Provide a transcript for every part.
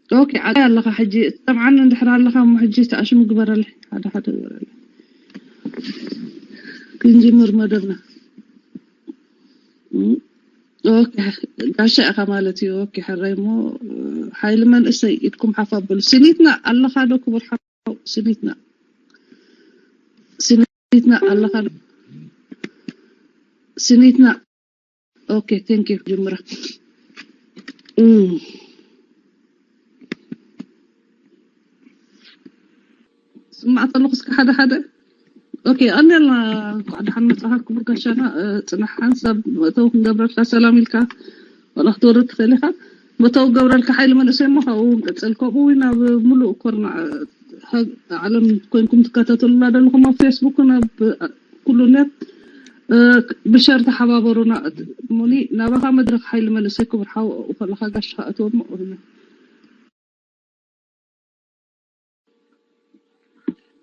ኦኬ፣ ዓጋይ ኣለኻ ሕጂ ትሰምዓኒ እንድሕር ኣለኻ እሞ ሕጂ ተኣሽሙ ግበረለይ፣ ሓደ ሓደ ግበረለይ። ክንጅምር መደብና። እም፣ ኦኬ፣ ጋሻ ኢኻ ማለት እዩ። ኦኬ፣ ሕራይ እሞ ሓይሊ መንእሰይ ኢድኩም ሓፍ ኣብሉ። ስኒትና ኣለኻ ዶ ክቡር ሓው? ስኒትና፣ ስኒትና ኣለኻ ዶ? ስኒትና። ኦኬ፣ ቴንክ ዩ። ጅምራ። እም፣ ስማዕ ከለኹ እስከ ሓደ ሓደ። ኦኬ፣ ቀንየልና። እንኳዕ ደሓን መጻኻ ክቡር ጋሻና። እ፣ ጽናሕ ሓንሳብ መእተዊ ክንገብረልካ፣ ሰላም ኢልካ ዋላ ክትወርድ ትኽእል ኢኻ። መእተዊ ክገብረልካ ሓይሊ መንእሰይ እሞ ካብኡ ንቀጽል። ከምኡ እውን ኣብ ሙሉእ ኮርና፣ እ፣ ሃግ-፣ ዓለም ኮይንኩም ትከታተሉና ዘለኹም ኣብ ፌስቡክን ኣብ ኩሉ ኔት፣ እ፣ ብሸር ተሓባበሩና። እሞኒ ናባኻ መድረኽ ሓይሊ መንእሰይ ክቡር ሓው ኣብኡ ከለኻ ጋሽ ከኣትዎ እሞ።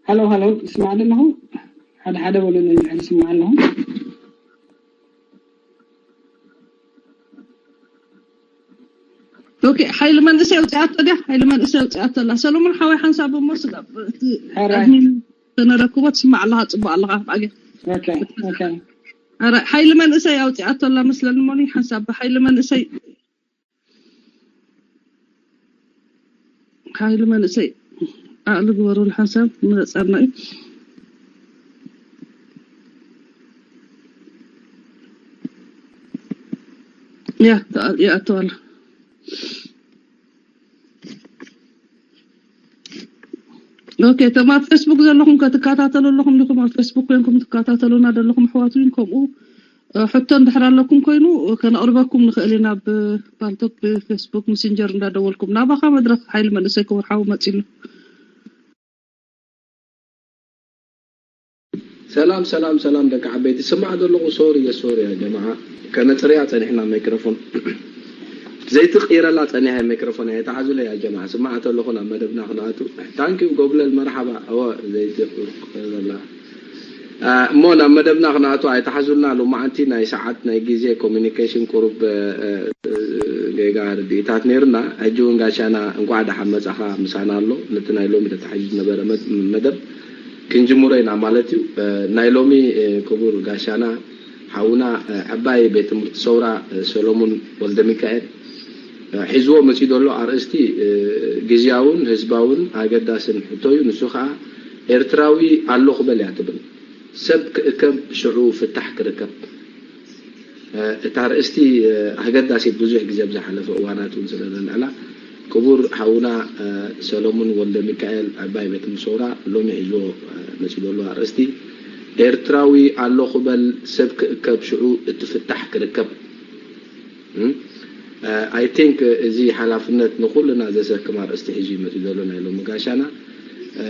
ሃሎ ሃሎ፣ ይስማዕ ዶ ኣለኹ? ሓደ ሓደ በሉኒ፣ ንስማዕ ኣለኹ። ኦኬ፣ ሓይሊ መንእሰይ ኣውፂኣቶ ድያ? ሓይሊ መንእሰይ ኣውፂኣቶ ኣላ። ሰሎሞን ሓወይ ሓንሳብ እሞ ስጋብ እቲ ሕራይ። ኣድሚን ተነረክቦ ትስማዕ ኣለኻ፣ ፅቡቅ ኣለኻ። ኣገ ኦኬ ኦኬ። ኧረ፣ ሓይሊ መንእሰይ ኣውፂኣቶ ኣላ መስለኒ። ሞኒ ሓንሳብ ብሓይሊ መንእሰይ፣ ሓይሊ መንእሰይ ኣዕሊ ግበሩሉ ሓንሳብ ንመፀና እዩ። ያ፣ ተኣ-፣ ይኣቱ ኣሎ። ኦኬ፣ እቶም ኣብ ፌስቡክ ዘለኹም ከትከታተሉ ኣለኹም ዲኹም? ኣብ ፌስቡክ ኮይንኩም ትከታተሉና ዘለኹም ኣሕዋት እውን ከምኡ፣ እ፣ ሕቶ እንድሕር ኣለኩም ኮይኑ ከነቕርበኩም ንኽእል ኢና። ብ ፓልቶክ፣ ብፌስቡክ፣ ሚሴንጀር እንዳደወልኩም ናባኻ መድረኽ ሓይሊ መንእሰይ ክቡር ሓው መፂሉ። ሰላም ሰላም ሰላም ደቂ ዓበይቲ፣ ስማዕ ዘለኹ። ሶሪ የ ሶሪ ያ ጀማዓ፣ ከነፅርያ ፀኒሕና ማይክሮፎን ዘይትቕይረላ ፀኒሐ። ማይክሮፎን ኣይተሓዙለ ያ ጀማዓ። ስማዕ ተለኹ ናብ መደብና ክንኣቱ። ታንኪዩ ጎብለል፣ መርሓባ። እወ፣ ዘይትቕይረላ። አ፣ እሞ ናብ መደብና ክንኣቱ ኣይተሓዙልና። ሎማዓንቲ ናይ ሰዓት ናይ ግዜ ኮሚኒኬሽን ቁሩብ፣ እ፣ እ፣ ጌጋ ርድኢታት ነይርና። ሕጂ እውን ጋሻና እንኳዕ ደሓን መጻኻ፣ ምሳና ኣሎ። ነቲ ናይ ሎሚ ተታሒዙ ዝነበረ መድ-፣ መደብ ክንጅምሮ ኢና ማለት እዩ። እ፣ ናይ ሎሚ፣ እ፣ ክቡር ጋሻና ሓውና፣ እ፣ ዕባይ ቤት ትምህርቲ ሰውራ፣ እ፣ ሰሎሙን ወልደሚካኤል፣ እ፣ ሒዝዎ መጺኡ ዘሎ ኣርእስቲ፣ እ፣ ግዝያውን ህዝባውን ኣገዳስን ሕቶ እዩ። ንሱ ኸኣ ኤርትራዊ ኣለኹ በል እያ ትብል። ሰብ ክእከብ ሽዑ ፍታሕ ክርከብ። እ፣ እታ ኣርእስቲ፣ እ፣ ኣገዳሲት፣ ብዙሕ ግዜ ኣብ ዝሓለፈ እዋናት እውን ስለ ዘልዕላ፣ ክቡር ሓውና፣ እ፣ ሰሎሙን ወልደሚካኤል ዕባይ ቤት ትምህርቲ ሰውራ ሎሚ ሒዝዎ፣ እ፣ መጺኡ ዘሎ ኣርእስቲ ኤርትራዊ ኣለኹ በል፣ ሰብ ክእከብ ሽዑ እቲ ፍታሕ ክርከብ። እም፣ እ፣ I think፣ እ፣ እዚ ሓላፍነት ንኹልና ዘሰክም ኣርእስቲ ሒዙ እዩ መጺኡ ዘሎ ናይ ሎሚ ጋሻና። እ፣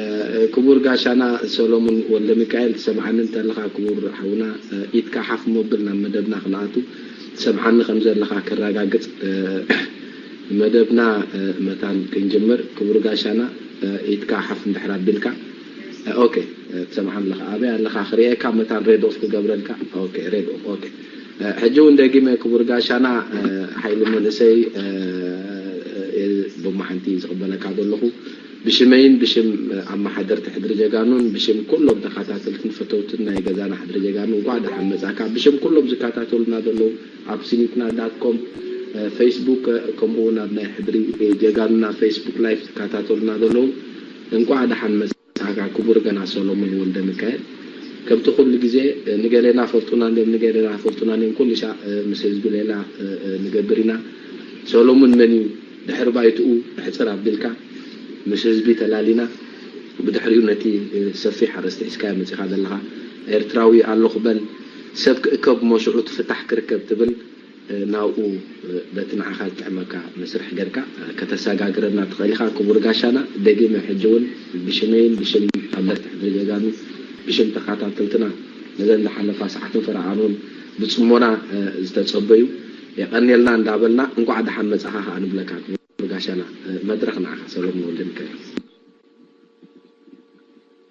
ክቡር ጋሻና ሰሎሙን ወልደሚካኤል፣ ትሰምዓኒ እንተለኻ ክቡር ሓውና፣ እ፣ ኢድካ ሓፍ መብል ናብ መደብና ክንኣቱ ትሰምዓኒ ከም ዘለኻ ከረጋግጽ፣ እ፣ መደብና፣ እ፣ መታን ክንጅምር ክቡር ጋሻና፣ እ፣ ኢድካ ሓፍ እንድሕር ኣቢልካ፣ እ፣ ኦኬ፣ እ፣ ትሰምዓኒ ኣለኻ። ኣበይ ኣለኻ? ክርእየካ መታን ሬድ ኦፍ ክገብረልካ። ኦኬ፣ ሬድ ኦፍ። ኦኬ። እ፣ ሕጂ እውን ደጊመ ክቡር ጋሻና፣ እ፣ ሓይሊ መንእሰይ፣ እ፣ እ፣ ብማሓንቲ ዝቕበለካ ዘለኹ ብሽመይን ብሽም፣ እ፣ ኣመሓደርቲ ሕድሪ ጀጋኑን ብሽም ኩሎም ተኸታተልትን ፈተውትን ናይ ገዛና ሕድሪ ጀጋኑ እንኳዕ ደሓን መጻካ። ብሽም ኩሎም ዝከታተሉና ዘለዉ ኣብ ስኒትና ዳት ኮም፣ እ፣ ፌስቡክ፣ እ፣ ከምኡ እውን ኣብ ናይ ሕድሪ፣ እ፣ ጀጋኑና ፌስቡክ ላይፍ ዝከታተሉና ዘለዉ እንኳዕ ደሓን መጻ ጻጋ ክቡር ገና ሰሎሞን ወልደ ሚካኤል። ከምቲ ኩሉ ግዜ፣ እ፣ ንገሌና ፈልጡና እንድዮም፣ ንገሌና ፈልጡና እንድዮም፣ ኩሉ ሻዕ፣ እ፣ ምስ ህዝቢ ሌላ፣ እ፣ እ፣ ንገብር ኢና። ሰሎሙን መን እዩ? ድሕሪ ባይትኡ ሕጽር ኣቢልካ ምስ ህዝቢ ተላሊና፣ ብድሕሪኡ ነቲ፣ እ፣ ሰፊሕ ኣርእስቲ ሒዝካዮ መጺኻ ዘለኻ። ኤርትራዊ ኣለኹ በል፣ ሰብ ክእከብ እሞ ሽዑ እቲ ፍታሕ ክርከብ ትብል፣ ናብኡ በቲ ንዓኻ ዝጥዕመካ መስርሕ ጌርካ ከተሰጋግረና ትኽእል ኢኻ ክቡር ጋሻና። ደጊመ ሕጂ እውን ብሽመይን ብሽም ኣመርቲ ሕድሪ ጀጋኑ ብሽም ተኸታተልትና ነዘን ዝሓለፋ ሰዓትን ፈረቓን እውን ብጽሞና ዝተጸበዩ የቐንየልና እንዳበልና እንቋዕ ደሓን መጻኻ ከኣ ንብለካ ክቡር ጋሻና። መድረኽ ንዓኻ ሰሎሞን ወልደሚካኤል።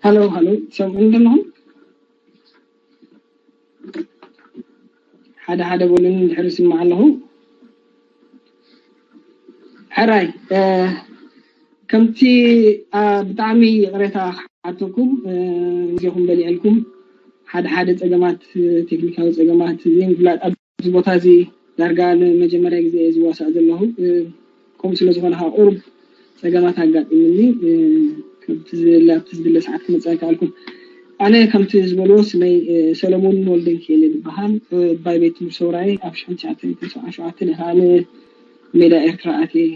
ሃሎ ሃሎ፣ ትሰምዑኒ ዶ ኣለኹም? ሓደ ሓደ በሉኒ እንድሕር ይስማዕ ኣለኹ። ሕራይ፣ እ፣ ከምቲ ብጣዕሚ ይቕሬታ ክሓተኩም፣ ግዜኹም በሊዐልኩም። ሓደ ሓደ ፀገማት፣ ቴክኒካዊ ፀገማት ዘይምፍላጥ ኣብዚ ቦታ እዚ ዳርጋ ንመጀመርያ ግዜ እየ ዝዋሳእ ዘለኹ። ከምኡ ስለ ዝኾነ ከዓ ቁሩብ ፀገማት ኣጋጢምኒ፣ ከምቲ ዝድለ ኣብቲ ዝድለ ሰዓት ክመፅእ ኣይከኣልኩን። ኣነ ከምቲ ዝበልዎ ስመይ ሰለሙን ወልደንኪኤል ዝበሃል። ባይ ቤት ትምህርቲ ሰውራይ ኣብ ሽሕን ትሽዓተ ሚእትን ሰብዓን ሸውዓተን እየ ከዓ ንሜዳ ኤርትራ ኣትየ፣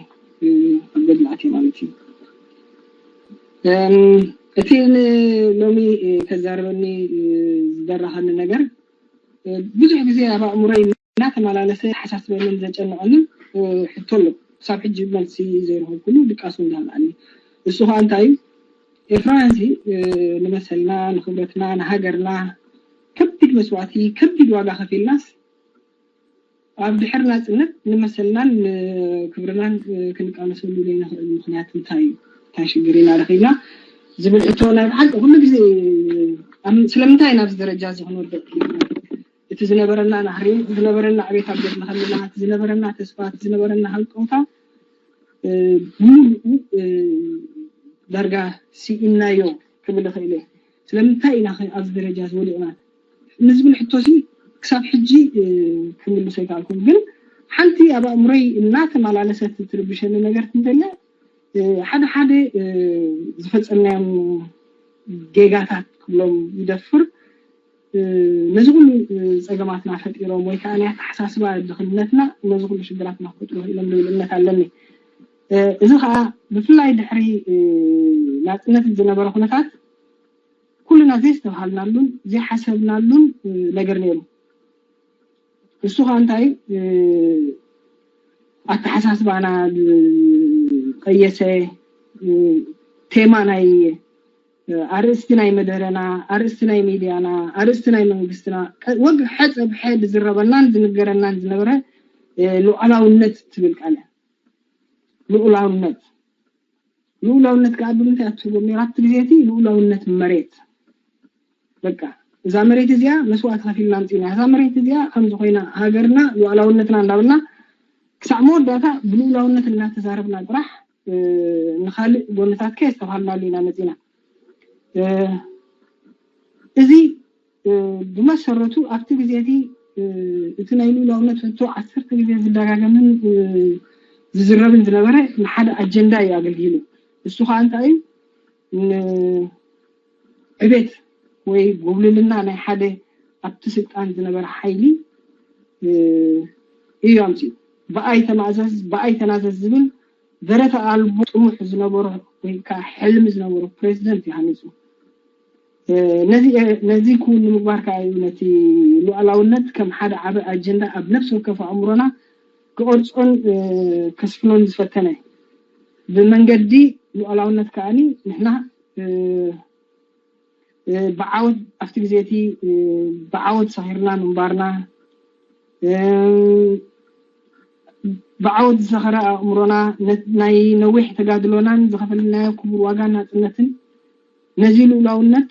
ኣብ ገድሊ ኣትየ ማለት እዩ። እቲ ሎሚ ከዛርበኒ ዝደረኸኒ ነገር ብዙሕ ግዜ ኣብ ኣእምሮይ እናተመላለሰ ሓሳስበንን ዘጨንቐንን ሕቶ ኣሎ። ክሳብ ሕጂ መልሲ ዘይረኸብኩሉ ድቃስ እውን ዝሃልኣኒ። እሱ ከዓ እንታይ እዩ? ኤርትራውያን ሲ ንመሰልና፣ ንክብረትና፣ ንሃገርና ከቢድ መስዋእቲ፣ ከቢድ ዋጋ ከፊልናስ ኣብ ድሕሪ ናፅነት ንመሰልናን ንክብርናን ክንቃለሰሉ ዘይንኽእል ምክንያት እንታይ እዩ? እንታይ ሽግር ኢና ረኺብና ዝብል ሕቶ ናይ ብሓቂ ኩሉ ግዜ ስለምንታይ ናብዚ ደረጃ እዚ ክንወድቕ? እቲ ዝነበረና ናህሪ፣ እቲ ዝነበረና ዕቤት ኣብ ገድሊ ከለና፣ እቲ ዝነበረና ተስፋ፣ እቲ ዝነበረና ሃንቀውታ ብምሉኡ ዳርጋ ስኢንናዮ ክብል እኽእል እየ። ስለምንታይ ኢና ኣብዚ ደረጃ ዝወዲቕና ንዝብል ሕቶሲ ክሳብ ሕጂ ክምልሶ ኣይከኣልኩን። ግን ሓንቲ ኣብ ኣእምሮይ እናተመላለሰት ትርብሸኒ ነገር እንተለ ሓደ ሓደ ዝፈፀምናዮም ጌጋታት ክብሎም ይደፍር ነዚ ኩሉ ፀገማትና ፈጢሮም ወይ ከዓ ናይ ኣተሓሳስባ ድኽነትና ነዚ ኩሉ ሽግራትና ክፈጥሩ ኢሎም ዝብል እምነት ኣለኒ። እዚ ከዓ ብፍላይ ድሕሪ ናፅነት ዝነበረ ኩነታት ኩልና ዘይስተብሃልናሉን ዘይሓሰብናሉን ነገር ነይሩ። እሱ ከዓ እንታይ ኣተሓሳስባና ዝቀየሰ ቴማ ናይ ኣርእስቲ ናይ መደረና፣ ኣርእስቲ ናይ ሚድያና፣ ኣርእስቲ ናይ መንግስትና ወግ ሐፀብ ሐ ዝዝረበናን ዝንገረናን ዝነበረ ሉዓላውነት ትብል ቃል። ሉዓላውነት ሉዓላውነት ከዓ ብምንታይ ኣትርጎም ነይራ ኣብቲ ግዜ እቲ ሉዓላውነት መሬት። በቃ እዛ መሬት እዚኣ መስዋእቲ ከፊልና ኣምፂና እዛ መሬት እዚኣ ከምዚ ኮይና ሃገርና ሉዓላውነትና እንዳበልና ክሳዕ መወዳእታ ብሉኡላውነት እናተዛረብና ጥራሕ ንካልእ ጎንታት ከየስተብሃልናሉ ኢና መፂና። እዚ ብመሰረቱ ኣብቲ ግዜ እቲ እቲ ናይ ሉኡላውነት ሕቶ ዓሰርተ ግዜ ዝደጋገምን ዝዝረብን ዝነበረ ንሓደ ኣጀንዳ እዩ ኣገልጊሉ። እሱ ከዓ እንታይ እዩ? ዕቤት ወይ ጉብልልና ናይ ሓደ ኣብቲ ስልጣን ዝነበረ ሓይሊ እዩ ኣምፅኡ። ብኣይ ተማእዘዝ ብኣይ ተናዘዝ ዝብል ደረተ ኣልቦ ጥሙሕ ዝነበሮ ወይ ከዓ ሕልሚ ዝነበሮ ፕሬዚደንት እዩ ሃኒፁ። ነዚ ክውን ንምግባር ከዓ እዩ ነቲ ሉዓላውነት ከም ሓደ ዓበ ኣጀንዳ ኣብ ነፍሲ ወከፍ ኣእምሮና ክቐርፆን ከስፍኖን ዝፈተነ። ብመንገዲ ሉዓላውነት ከዓኒ ንሕና ብዓወት ኣብቲ ግዜ እቲ ብዓወት ሰኺርና ምንባርና ብዓወት ዝሰኸረ ኣእምሮና ናይ ነዊሕ ተጋድሎናን ዝኸፈልናዮ ክቡር ዋጋ ናፅነትን ነዚ ልኡላውነት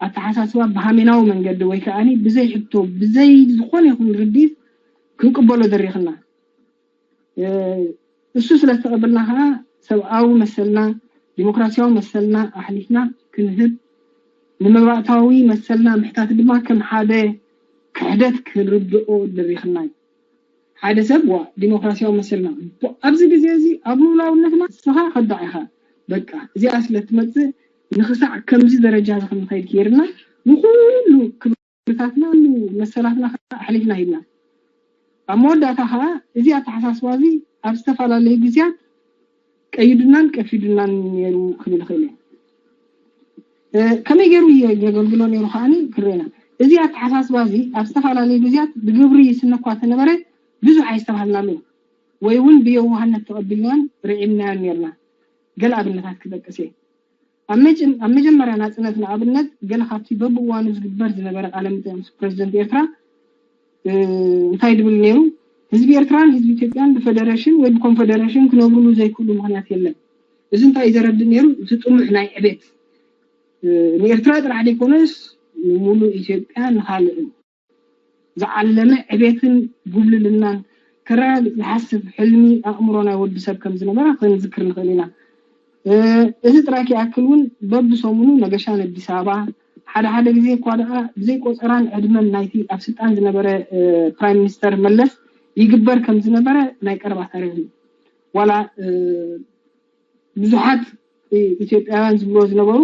ኣተሓሳስባ ብሃሜናዊ መንገዲ ወይ ከዓ ብዘይ ሕቶ ብዘይ ዝኾነ ይኹን ርድኢት ክንቅበሎ ደሪኽና። እሱ ስለ ዝተቐበልና ከዓ ሰብኣዊ መሰልና ዲሞክራሲያዊ መሰልና ኣሕሊፍና ክንህብ ንመባእታዊ መሰልና ምሕታት ድማ ከም ሓደ ክሕደት ክንርድኦ ደሪኽና እዩ። ሓደ ሰብ ዋ ዲሞክራሲያዊ መሰልና ኣብዚ ግዜ እዚ ኣብ ልኡላውነትና ንስኻ ከዳዕ ኢኻ በቃ እዚኣ ስለ ትመፅእ ንክሳዕ ከምዚ ደረጃ እዚ ክንኸይድ ክይርና ንኩሉ ክብርታትና መሰላትና ኣሕሊፍና ሂብና ኣብ መወዳእታ ከዓ እዚ ኣተሓሳስባ እዚ ኣብ ዝተፈላለዩ ግዜያት ቀይዱናን ቀፊዱናን ነይሩ ክብል ይኽእል እየ። ከመይ ገይሩ የገልግሎ ነይሩ ከዓኒ ክርእና እዚ ኣተሓሳስባ እዚ ኣብ ዝተፈላለዩ ግዜያት ብግብሪ ይስነ እኳ ተነበረ ብዙሕ ኣይስተባሃልናሉን ወይ እውን ብየዋህነት ተቐቢልናን ርዒምናዮን ነርና። ገለ ኣብነታት ክጠቅስ እየ። ኣብ መጀመርያ ናፅነት ንኣብነት ገለ ካብቲ በብእዋኑ ዝግበር ዝነበረ ቃለ መጠይቕ ምስ ፕረዚደንት ኤርትራ እንታይ ድብል ነይሩ? ህዝቢ ኤርትራን ህዝቢ ኢትዮጵያን ብፈደረሽን ወይ ብኮንፈደረሽን ክነብሩሉ ዘይክእሉ ምኽንያት የለን። እዚ እንታይ እዩ ዘረድእ ነይሩ? እቲ ጥሙሕ ናይ ዕቤት ንኤርትራ ጥራሕ ዘይኮነስ ንሙሉእ ኢትዮጵያ ንኻልእን ዝዓለመ ዕቤትን ጉብልልናን ከረጋግፅ ዝሓስብ ሕልሚ ኣእምሮ ናይ ወዲ ሰብ ከም ዝነበረ ክንዝክር ንኽእል ኢና። እዚ ጥራይ ክይኣክል እውን በብሰሙኑ መገሻ ንኣዲስ ኣበባ፣ ሓደ ሓደ ግዜ እኳ ደኣ ብዘይ ቆጸራን ዕድመን ናይቲ ኣብ ስልጣን ዝነበረ ፕራይም ሚኒስተር መለስ ይግበር ከም ዝነበረ ናይ ቀረባ ታሪኽ እዩ። ዋላ ብዙሓት ኢትዮጵያውያን ዝብልዎ ዝነበሩ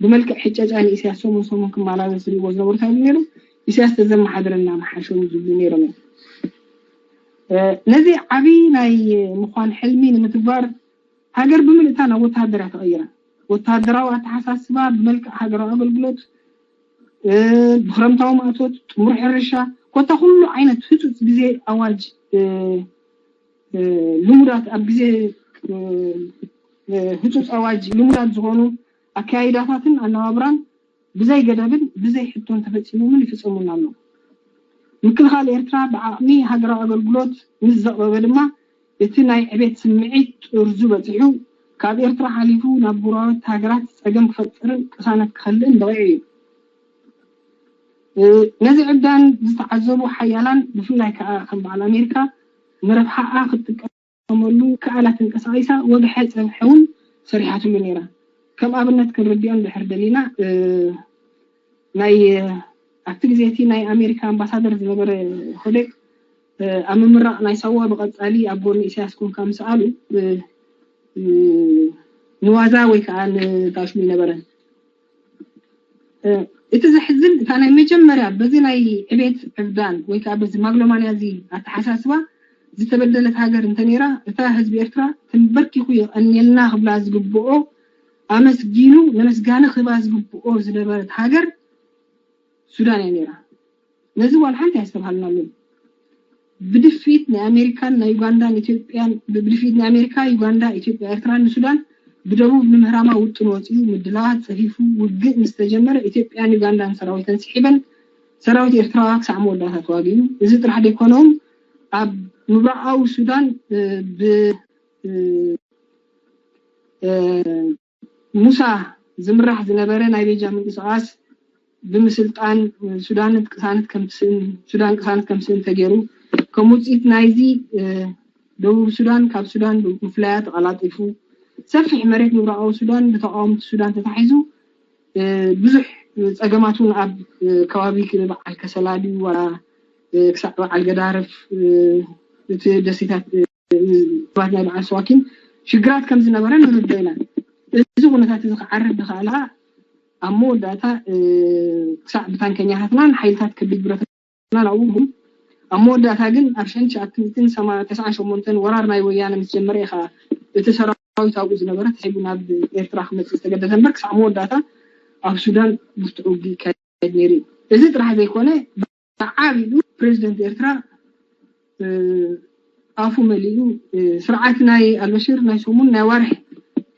ብመልክዕ ሕጨጫ ንኢሳያስ ሰሙን ሰሙን ክመላለስ ዝብልዎ ዝነበሩ እንታይ ይብሉ ነይሮም? ኢሳያስ ተዘመሓድረና ምሓሾም ዝብሉ ነይሮም እዮም። ነዚ ዓብዪ ናይ ምዃን ሕልሚ ንምትግባር ሃገር ብምልእታ ናብ ወተሃደር እያ ተቐይራ። ወተሃደራዊ ኣተሓሳስባ ብመልክዕ ሃገራዊ ኣገልግሎት፣ ብክረምታዊ ማእቶት፣ ጥሙር ሕርሻ፣ ኮታ ኩሉ ዓይነት ህፁፅ ግዜ ኣዋጅ ልሙዳት ኣብ ግዜ ህፁፅ ኣዋጅ ልሙዳት ዝኾኑ ኣካያይዳታትን ኣነባብራን ብዘይ ገደብን ብዘይ ሕቶን ተፈፂሞምን ይፍፀሙን ኣለዉ። ምክልኻል ኤርትራ ብዓቕሚ ሃገራዊ ኣገልግሎት ምስ ዘቕበበ ድማ እቲ ናይ ዕቤት ስምዒት ጥርዙ በፂሑ ካብ ኤርትራ ሓሊፉ ናብ ጎረባብቲ ሃገራት ፀገም ክፈጥርን ቅሳነት ክኸልእን በቒዑ እዩ። ነዚ ዕብዳን ዝተዓዘቡ ሓያላን ብፍላይ ከዓ ከም በዓል ኣሜሪካ ንረብሓኣ ክትጥቀመሉ ክኣላ ተንቀሳቒሳ ወግሐ ፀብሐ እውን ሰሪሓትሉ ነይራ። ከም ኣብነት ክንርድኦ እንድሕር ደሊና ናይ ኣብቲ ግዜ እቲ ናይ ኣሜሪካ ኣምባሳደር ዝነበረ ሆዴክ ኣብ ምምራቕ ናይ ሳዋ ብቐጻሊ ኣብ ጎኒ ኢሳያስ ኮንካ ምስ ኣሉ ንዋዛ ወይ ከዓ ንታሽሙ ይነበረ። እቲ ዘሕዝን እታ ናይ መጀመርያ በዚ ናይ ዕቤት ዕብዳን ወይ ከዓ በዚ ማግሎማንያ እዚ ኣተሓሳስባ ዝተበደለት ሃገር እንተነይራ እታ ህዝቢ ኤርትራ ተንበርኪኹ የቐንየልና ክብላ ዝግብኦ ኣመስጊኑ ነመስጋኒ ክህባ ዝግብኦ ዝነበረት ሃገር ሱዳን እያ ነይራ። ነዚ ዋላ ሓንቲ ኣየስተብሃልናሉን። ብድፊት ናይ ኣሜሪካን ናይ ዩጋንዳን ኢትዮጵያን ብድፊት ናይ ኣሜሪካ፣ ዩጋንዳ፣ ኢትዮጵያ፣ ኤርትራን ንሱዳን ብደቡብ ንምህራማ ውጥን ወፂኡ ምድላዋት ፀፊፉ ውግእ ምስ ተጀመረ ኢትዮጵያን ዩጋንዳን ሰራዊተን ስሒበን ሰራዊት ኤርትራ ክሳዕ መወዳእታ ተዋጊኡ። እዚ ጥራሕ ዘይኮነውን ኣብ ምብራቓዊ ሱዳን ብ ሙሳ ዝምራሕ ዝነበረ ናይ ቤጃ ምንቅስቃስ ብምስልጣን ሱዳን ቅሳነት ከምትስእን ሱዳን ቅሳነት ከምትስእን ተገይሩ። ከም ውፅኢት ናይዚ ደቡብ ሱዳን ካብ ሱዳን ምፍላያ ተቐላጢፉ ሰፊሕ መሬት ምብራቓዊ ሱዳን ብተቃወምቲ ሱዳን ተታሒዙ ብዙሕ ፀገማት እውን ኣብ ከባቢ በዓል ከሰላ ድዩ ዋላ ክሳዕ በዓል ገዳርፍ እቲ ደሴታት ባት ናይ በዓል ሰዋኪን ሽግራት ከም ዝነበረ ንርዶ ኢና። እዚ ኩነታት እዚ ክዓርፍ ዝኸኣላ ኣብ መወዳእታ ክሳዕ ብታንከኛታትናን ሓይልታት ከቢድ ብረትና ኣብኡ ኣብ መወዳእታ ግን ኣብ ሽሕን ትሽዓተ ሚእትን ተስዓን ሸሞንተን ወራር ናይ ወያነ ምስ ጀመረ እዩ ከዓ እቲ ሰራዊት ኣብኡ ዝነበረ ተሒቡ ናብ ኤርትራ ክመፅእ ዝተገደደ እምበር ክሳዕ መወዳእታ ኣብ ሱዳን ብርቱዕ ውግእ ይካየድ ነይሩ እዩ። እዚ ጥራሕ ዘይኮነ ብዓቢኡ ፕሬዚደንት ኤርትራ ኣፉ መሊኡ ስርዓት ናይ ኣልበሽር ናይ ሰሙን ናይ ዋርሕ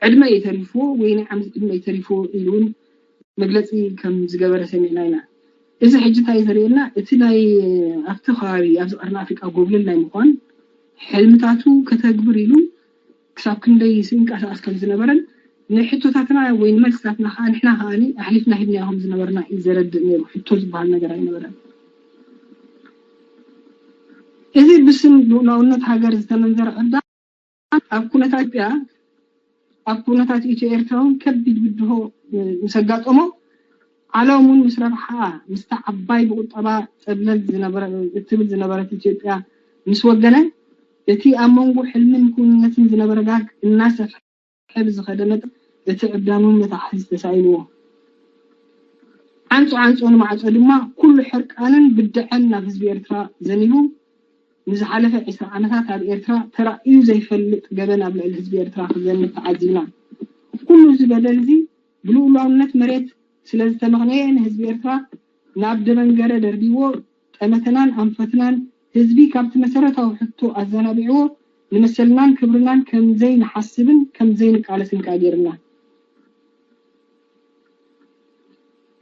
ዕድመ እየ ተሪፍዎ ወይ ናይ ዓመት ዕድመ እየ ተሪፍዎ ኢሉ እውን መግለፂ ከም ዝገበረ ሰሚዕና ኢና። እዚ ሕጂ እንታይ ዘርእየና እቲ ናይ ኣብቲ ከባቢ ኣብዚ ቀርኒ ኣፍሪቃ ጎብለል ናይ ምኳን ሕልምታቱ ከተግብር ኢሉ ክሳብ ክንደይ ስንቀሳቀስ ከም ዝነበረን ንሕቶታትና ወይ ንመልስታትና ከዓ ንሕና ከዓ ኣሕሊፍና ሂብናዮ ከም ዝነበርና እዩ ዘረድእ ነይሩ። ሕቶ ዝበሃል ነገር ኣይነበረን። እዚ ብስም ልኡላውነት ሃገር ዝተመንዘረ ዕዳ ኣብ ኩነታት ኢትዮጵያ ኣብ ኩነታት ኢትዮ ኤርትራ እውን ከቢድ ብድሆ ምስ ኣጋጠሞ ዓለም እውን ምስ ረብሓኣ ምስታ ዓባይ ብቁጠባ ፀብለል እትብል ዝነበረት ኢትዮጵያ ምስ ወገነ እቲ ኣብ መንጎ ሕልምን ክውንነትን ዝነበረ ጋግ እናሰፍሐ ብዝኸደ መጠን እቲ ዕብዳን እውን መታሕዝ ተሳኢንዎ። ዓንጾ ዓንጾ ንማዕጾ ድማ ኩሉ ሕርቃንን ብድዐን ናብ ህዝቢ ኤርትራ ዘኒቡ ንዝሓለፈ ዕስራ ዓመታት ኣብ ኤርትራ ተራእዩ ዘይፈልጥ ገበን ኣብ ልዕሊ ህዝቢ ኤርትራ ክዘንብ ተዓዚብና። ኩሉ እዚ በደል እዚ ብልኡላውነት መሬት ስለዝተመኽነየ ንህዝቢ ኤርትራ ናብ ደበንገረ ደርቢዎ ጠመተናን ኣንፈትናን ህዝቢ ካብቲ መሰረታዊ ሕቶ ኣዘናቢዕዎ ንመሰልናን ክብርናን ከምዘይንሓስብን ከምዘይንቃለስን ከዓ ገይርና።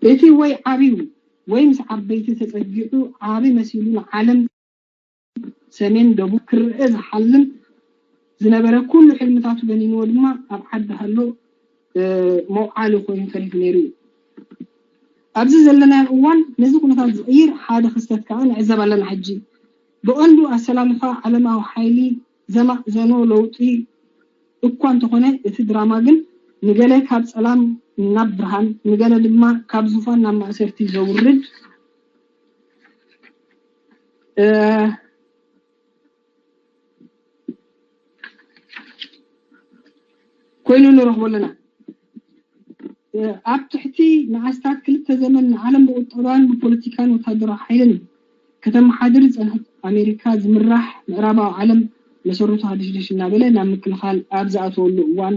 እቲ ወይ ዓብዩ ወይ ምስ ዓበይቲ ተፀጊዑ ዓቢ መሲሉ ንዓለም ሰሜን ደቡብ ክረአ ዝሓልም ዝነበረ ኩሉ ሕልምታቱ በኒንዎ ድማ ኣብ ዓዲ ሃሎ መውዓሊ ኮይኑ ተሪፉ ነይሩ እዩ። ኣብዚ ዘለናዮ እዋን ነዚ ኩነታት ዝቕይር ሓደ ክስተት ከዓ ንዕዘብ ኣለና። ሕጂ ብቐንዱ ኣሰላልፋ ዓለማዊ ሓይሊ ዘማእዘኖ ለውጢ እኳ እንተኾነ እቲ ድራማ ግን ንገለ ካብ ጸላም ናብ ብርሃን፣ ንገለ ድማ ካብ ዙፋን ናብ ማእሰርቲ ዘውርድ ኮይኑ ንረኽቦ ኣለና። ኣብ ትሕቲ ንኣስታት ክልተ ዘመን ንዓለም ብቁጠባን ብፖለቲካን ወታደራዊ ሓይልን ከተመሓድር ዝጸንሐት ኣሜሪካ ዝምራሕ ምዕራባዊ ዓለም መሰረቱ ሃድሽድሽ እናበለ ናብ ምክልኻል ኣብ ዝኣተወሉ እዋን፣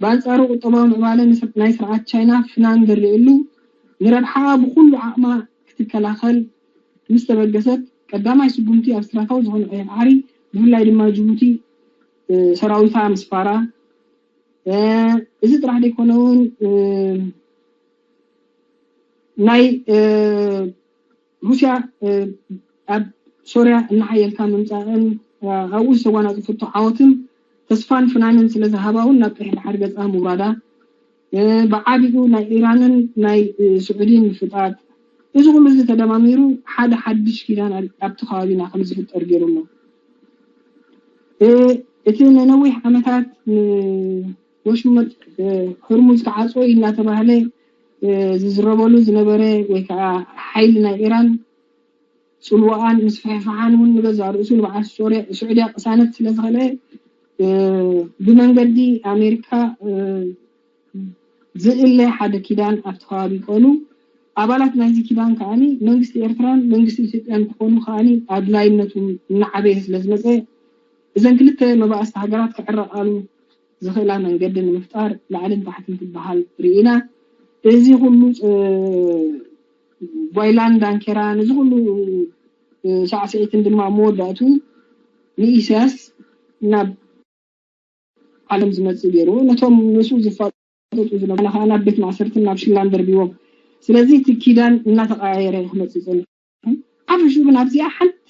ብኣንጻሩ ቁጠባዊ ምዕባለ ናይ ስርዓት ቻይና ፍናን ዝርእየሉ፣ ንረብሓኣ ብኹሉ ዓቕማ ክትከላኸል ምስ ተበገሰት፣ ቀዳማይ ስጉምቲ ኣብ ስትራተጂካዊ ዝኾነ ቀይሕ ባሕሪ፣ ብፍላይ ድማ ጅቡቲ ሰራዊታ ምስፋራ፣ እዚ ጥራሕ ዘይኮነ እውን ናይ ሩስያ ኣብ ሶርያ እናሓየልካ ምምፃእን ኣብኡ ዝተጓናፀፈቶ ዓወትን ተስፋን ፍናንን ስለ ዝሃባ እውን ናብ ቀይሕ ባሕሪ ገፃ ምውራዳ፣ ብዓቢኡ ናይ ኢራንን ናይ ስዑዲን ምፍጣጥ፣ እዚ ኩሉ እዚ ተደማሚሩ ሓደ ሓድሽ ኪዳን ኣብቲ ከባቢና ከም ዝፍጠር ገይሩ ኣሎ። እቲ ንነዊሕ ዓመታት ንወሽመጥ ሆርሙዝ ክዓፅዎ እዩ እናተባህለ ዝዝረበሉ ዝነበረ ወይ ከዓ ሓይሊ ናይ ኢራን ፅልዋኣን ምስፍሕፋሓን እውን ንገዛእ ርእሱ ንበዓል ስዑድያ ቅሳነት ስለ ዝኸልአ ብመንገዲ ኣሜሪካ ዝእለ ሓደ ኪዳን ኣብቲ ከባቢ ክኾኑ ኣባላት ናይዚ ኪዳን ከዓኒ መንግስቲ ኤርትራን መንግስቲ ኢትዮጵያን ክኾኑ ከዓኒ ኣድላይነቱ እናዓበየ ስለ ዝመፀ እዘን ክልተ መባእስቲ ሃገራት ክዕረቃሉ ዝኽእላ መንገዲ ንምፍጣር ላዕልን ታሕትን ክበሃል ርኢና። እዚ ኩሉ ጓይላን ዳንኬራን እዚ ኩሉ ሳዕስዒትን ድማ መወዳእቱ ንኢሳያስ ናብ ዓለም ዝመፅእ ገይሩ ነቶም ምስኡ ዝፋጠጡ ዝነበሩ ከዓ ናብ ቤት ማእሰርትን ናብ ሽላን ደርቢዎም። ስለዚ እቲ ኪዳን እናተቀያየረ ክመፅእ ፀኒሑ። ሓፈሽኡ ግን ኣብዚኣ ሓንቲ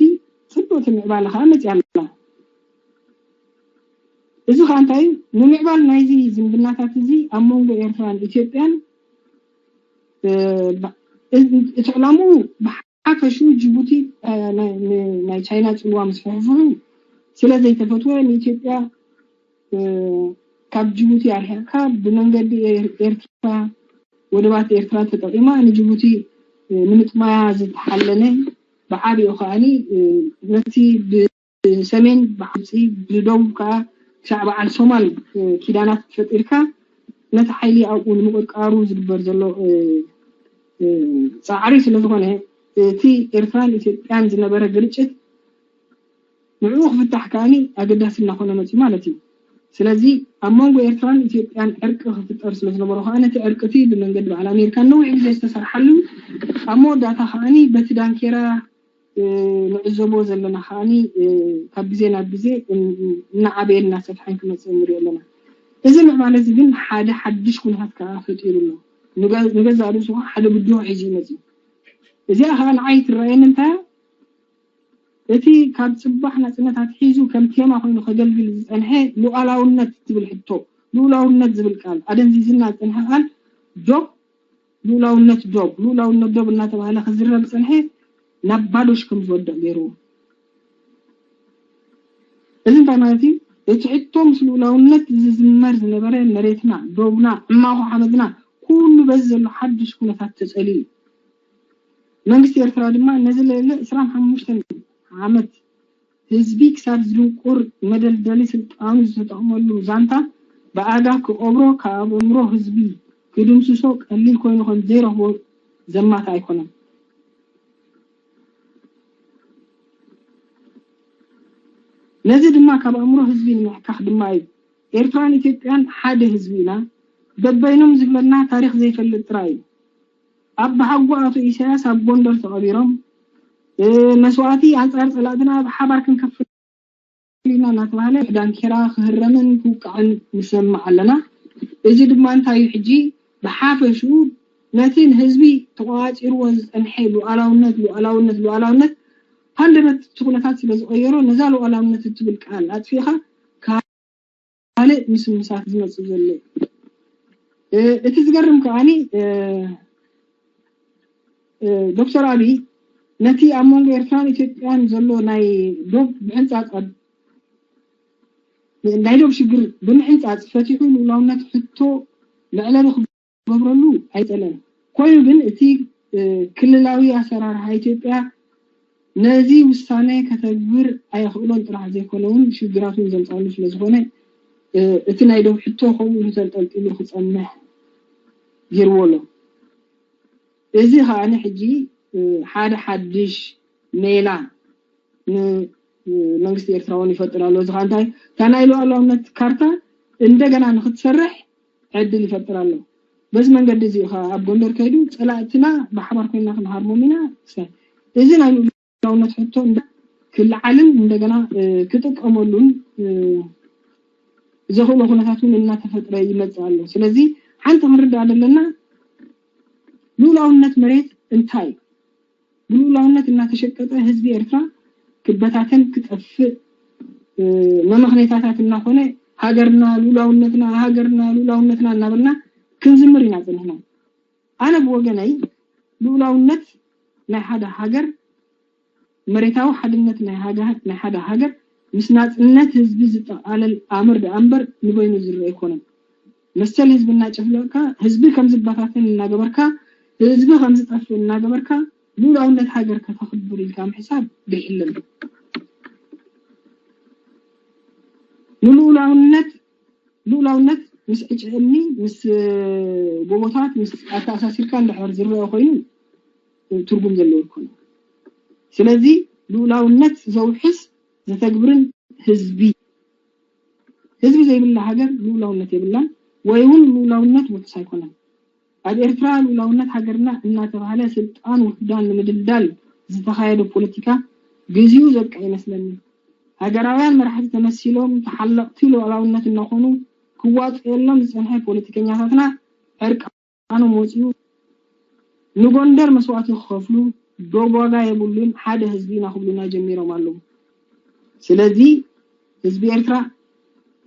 ፅብቅቲ ምዕባለ ከዓ መፅያ ኣላ። እዚ ከዓ እንታይ እዩ? ንምዕባል ናይዚ ዝምድናታት እዚ ኣብ መንጎ ኤርትራን ኢትዮጵያን እቲ ዕላምኡ ብሓፈሽኡ ጅቡቲ ናይ ቻይና ፅልዋ ምስፍሕፍሑ ስለ ዘይተፈትወ ንኢትዮጵያ ካብ ጅቡቲ ኣርሒቕካ ብመንገዲ ኤርትራ ወደባት ኤርትራ ተጠቂማ ንጅቡቲ ንምጥማያ ዝተሓለነ ብዓቢኡ ከዓኒ ነቲ ብሰሜን ብዓብፂ ብደቡብ ከዓ ክሳዕ በዓል ሶማል ኪዳናት ፈጢርካ ነቲ ሓይሊ ኣብኡ ንምቅርቃሩ ዝግበር ዘሎ ፃዕሪ ስለዝኾነ እቲ ኤርትራን ኢትዮጵያን ዝነበረ ግርጭት ንዕኡ ክፍታሕ ከዓኒ ኣገዳሲ እናኾነ መፅዩ ማለት እዩ። ስለዚ ኣብ መንጎ ኤርትራን ኢትዮጵያን ዕርቂ ክፍጠር ስለዝነበሮ ከዓ ነቲ ዕርቂ እቲ ብመንገዲ በዓል ኣሜሪካ ነዊሕ ግዜ ዝተሰርሓሉ ኣብ መወዳእታ ከዓኒ በቲ ዳንኬራ ንዕዘቦ ዘለና ከዓኒ ካብ ግዜ ናብ ግዜ እናዓበየ እናሰፍሐን ክመፅእ ንሪኦ ኣለና። እዚ ምዕባለ እዚ ግን ሓደ ሓድሽ ኩነታት ከዓ ፈጢሩ ኣሎ። ንገዛእ ርእሱ ከዓ ሓደ ብድሆ ሒዙ ይመፅእ። እዚኣ ከዓ ንዓይ ትረኣየኒ እንታይ እቲ ካብ ፅባሕ ናፅነት ኣትሒዙ ከም ቴማ ኮይኑ ከገልግል ዝፀንሐ ሉዓላውነት ትብል ሕቶ፣ ሉዓላውነት ዝብል ቃል ኣደንዚዝና ዝፀንሐ ቃል ዶብ፣ ሉዓላውነት ዶብ፣ ሉዓላውነት ዶብ እናተባህለ ክዝረብ ዝፀንሐ ናብ ባዶሽ ከም ዝወድቕ ገይርዎ። እዚ እንታይ ማለት እዩ? እቲ ሕቶ ምስ ሉዓላውነት ዝዝመር ዝነበረ መሬትና፣ ዶብና፣ ዕማኹ ሓመድና ኩሉ በዚ ዘሎ ሓድሽ ኩነታት ተፀልዩ እዩ። መንግስቲ ኤርትራ ድማ ነዚ ልዕሊ ዕስራን ሓሙሽተን ዓመት ህዝቢ ክሳብ ዝድንቁር መደልደሊ ስልጣኑ ዝተጠቕመሉ ዛንታ ብኣጋ ክቐብሮ ካብ ኣእምሮ ህዝቢ ክድምስሶ ቀሊል ኮይኑ ከም ዘይረኽቦ ዘማት ኣይኮነን። ነዚ ድማ ካብ ኣእምሮ ህዝቢ ንምሕካኽ ድማ እዩ ኤርትራን ኢትዮጵያን ሓደ ህዝቢ ኢና፣ በበይኖም ዝብለና ታሪኽ ዘይፈልጥ ጥራይ እዩ። ኣባሓጎ ኣቶ ኢሳያስ ኣብ ጎንደር ተቐቢሮም፣ መስዋእቲ ኣንጻር ጸላእትና ብሓባር ክንከፍል ኢና እናተባህለ ዳንኬራ ክህረምን ክውቃዕን ንሰምዕ ኣለና። እዚ ድማ እንታይ እዩ? ሕጂ ብሓፈሽኡ ነቲ ንህዝቢ ተቆጻጺርዎ ዝጸንሐ ሉዓላውነት፣ ሉዓላውነት፣ ሉዓላውነት ሃንደበት እቲ ኩነታት ስለ ዝቐየሮ ነዛ ሉዓላውነት እትብል ቃል ኣጥፊእኻ ካልእ ምስምሳት ዝመፅእ ዘሎ እዩ። እቲ ዝገርም ከዓኒ ዶክተር ኣብይ ነቲ ኣብ መንጎ ኤርትራን ኢትዮጵያን ዘሎ ናይ ዶብ ምሕንፃፅ ናይ ዶብ ሽግር ብምሕንፃፅ ፈቲሑ ልኡላውነት ሕቶ መዕለቢ ክገብረሉ ኣይጸለን። ኮይኑ ግን እቲ ክልላዊ ኣሰራርሓ ኢትዮጵያ ነዚ ውሳነ ከተግብር ኣየኽእሎን ጥራሕ ዘይኮነ እውን ሽግራት እውን ዘምፃሉ ስለዝኾነ እቲ ናይ ዶብ ሕቶ ከምኡ ኢሉ ተንጠልጢሉ ክፀንሕ ገይርዎ ኣሎ። እዚ ከዓኒ ሕጂ ሓደ ሓድሽ ሜላ ንመንግስቲ ኤርትራ እውን ይፈጥር ኣሎ። እዚ ከዓ እንታይ እታ ናይ ሉዓላውነት ካርታ እንደገና ንክትሰርሕ ዕድል ይፈጥር ኣሎ። በዚ መንገዲ እዚ ከዓ ኣብ ጎንደር ከይዱ ፀላእትና ብሓባር ኮይና ክንሃርሞም ኢና። እዚ ናይ ሉዓላውነት ሕቶ ክልዓልን እንደገና ክጥቀመሉን ዘኽእሎ ኩነታት እውን እናተፈጥረ ይመፅእ ኣሎ። ስለዚ ሓንቲ ክንርዳእ ዘለና ሉዓላውነት መሬት እንታይ ብሉላውነት እናተሸቀጠ ህዝቢ ኤርትራ ክበታተን ክጠፍእ መመኽኔታታት እናኾነ ሃገርና ሉላውነትና ሃገርና ሉላውነትና እናበልና ክንዝምር ኢና ፀኒሕና። ኣነ ብወገነይ ሉላውነት ናይ ሓደ ሃገር መሬታዊ ሓድነት ናይ ሓደ ሃገር ምስ ናፅነት ህዝቢ ዝጠቓለል ኣምር ደኣ እምበር ንበይኑ ዝረአ ኣይኮነን። መሰል ህዝቢ እናጨፍለቕካ ህዝቢ ከም ዝበታተን እናገበርካ ህዝቢ ከም ዝጠፍእ እናገበርካ ሉላውነት ሃገር ከተኽብር ኢልካ ምሕሳብ ዘይሕለል እዩ። ንሉላውነት ሉላውነት ምስ ዕጭ እምኒ ምስ ጎቦታት ምስ ኣተኣሳሲርካ እንድሕር ዝረአ ኮይኑ ትርጉም ዘለዎ ይኮነ። ስለዚ ሉላውነት ዘውሕስ ዘተግብርን ህዝቢ ህዝቢ ዘይብላ ሃገር ሉላውነት የብላን ወይ እውን ሉላውነት ውሑስ ኣይኮነን። ኣብ ኤርትራ ሉላውነት ሃገርና እናተባህለ ስልጣን ውሕዳን ንምድልዳል ዝተኻየደ ፖለቲካ ግዚኡ ዘብቀ ይመስለኒ። ሃገራውያን መራሕቲ ተመሲሎም ተሓለቕቲ ሉዓላውነት እናኾኑ ክዋፅየሎም ዝፀንሐ ፖለቲከኛታትና ዕርቃኖም ወፂኡ ንጎንደር መስዋእቲ ክኸፍሉ ዶብ ዋጋ የብሉን ሓደ ህዝቢ ኢና ክብሉና ጀሚሮም ኣለዉ። ስለዚ ህዝቢ ኤርትራ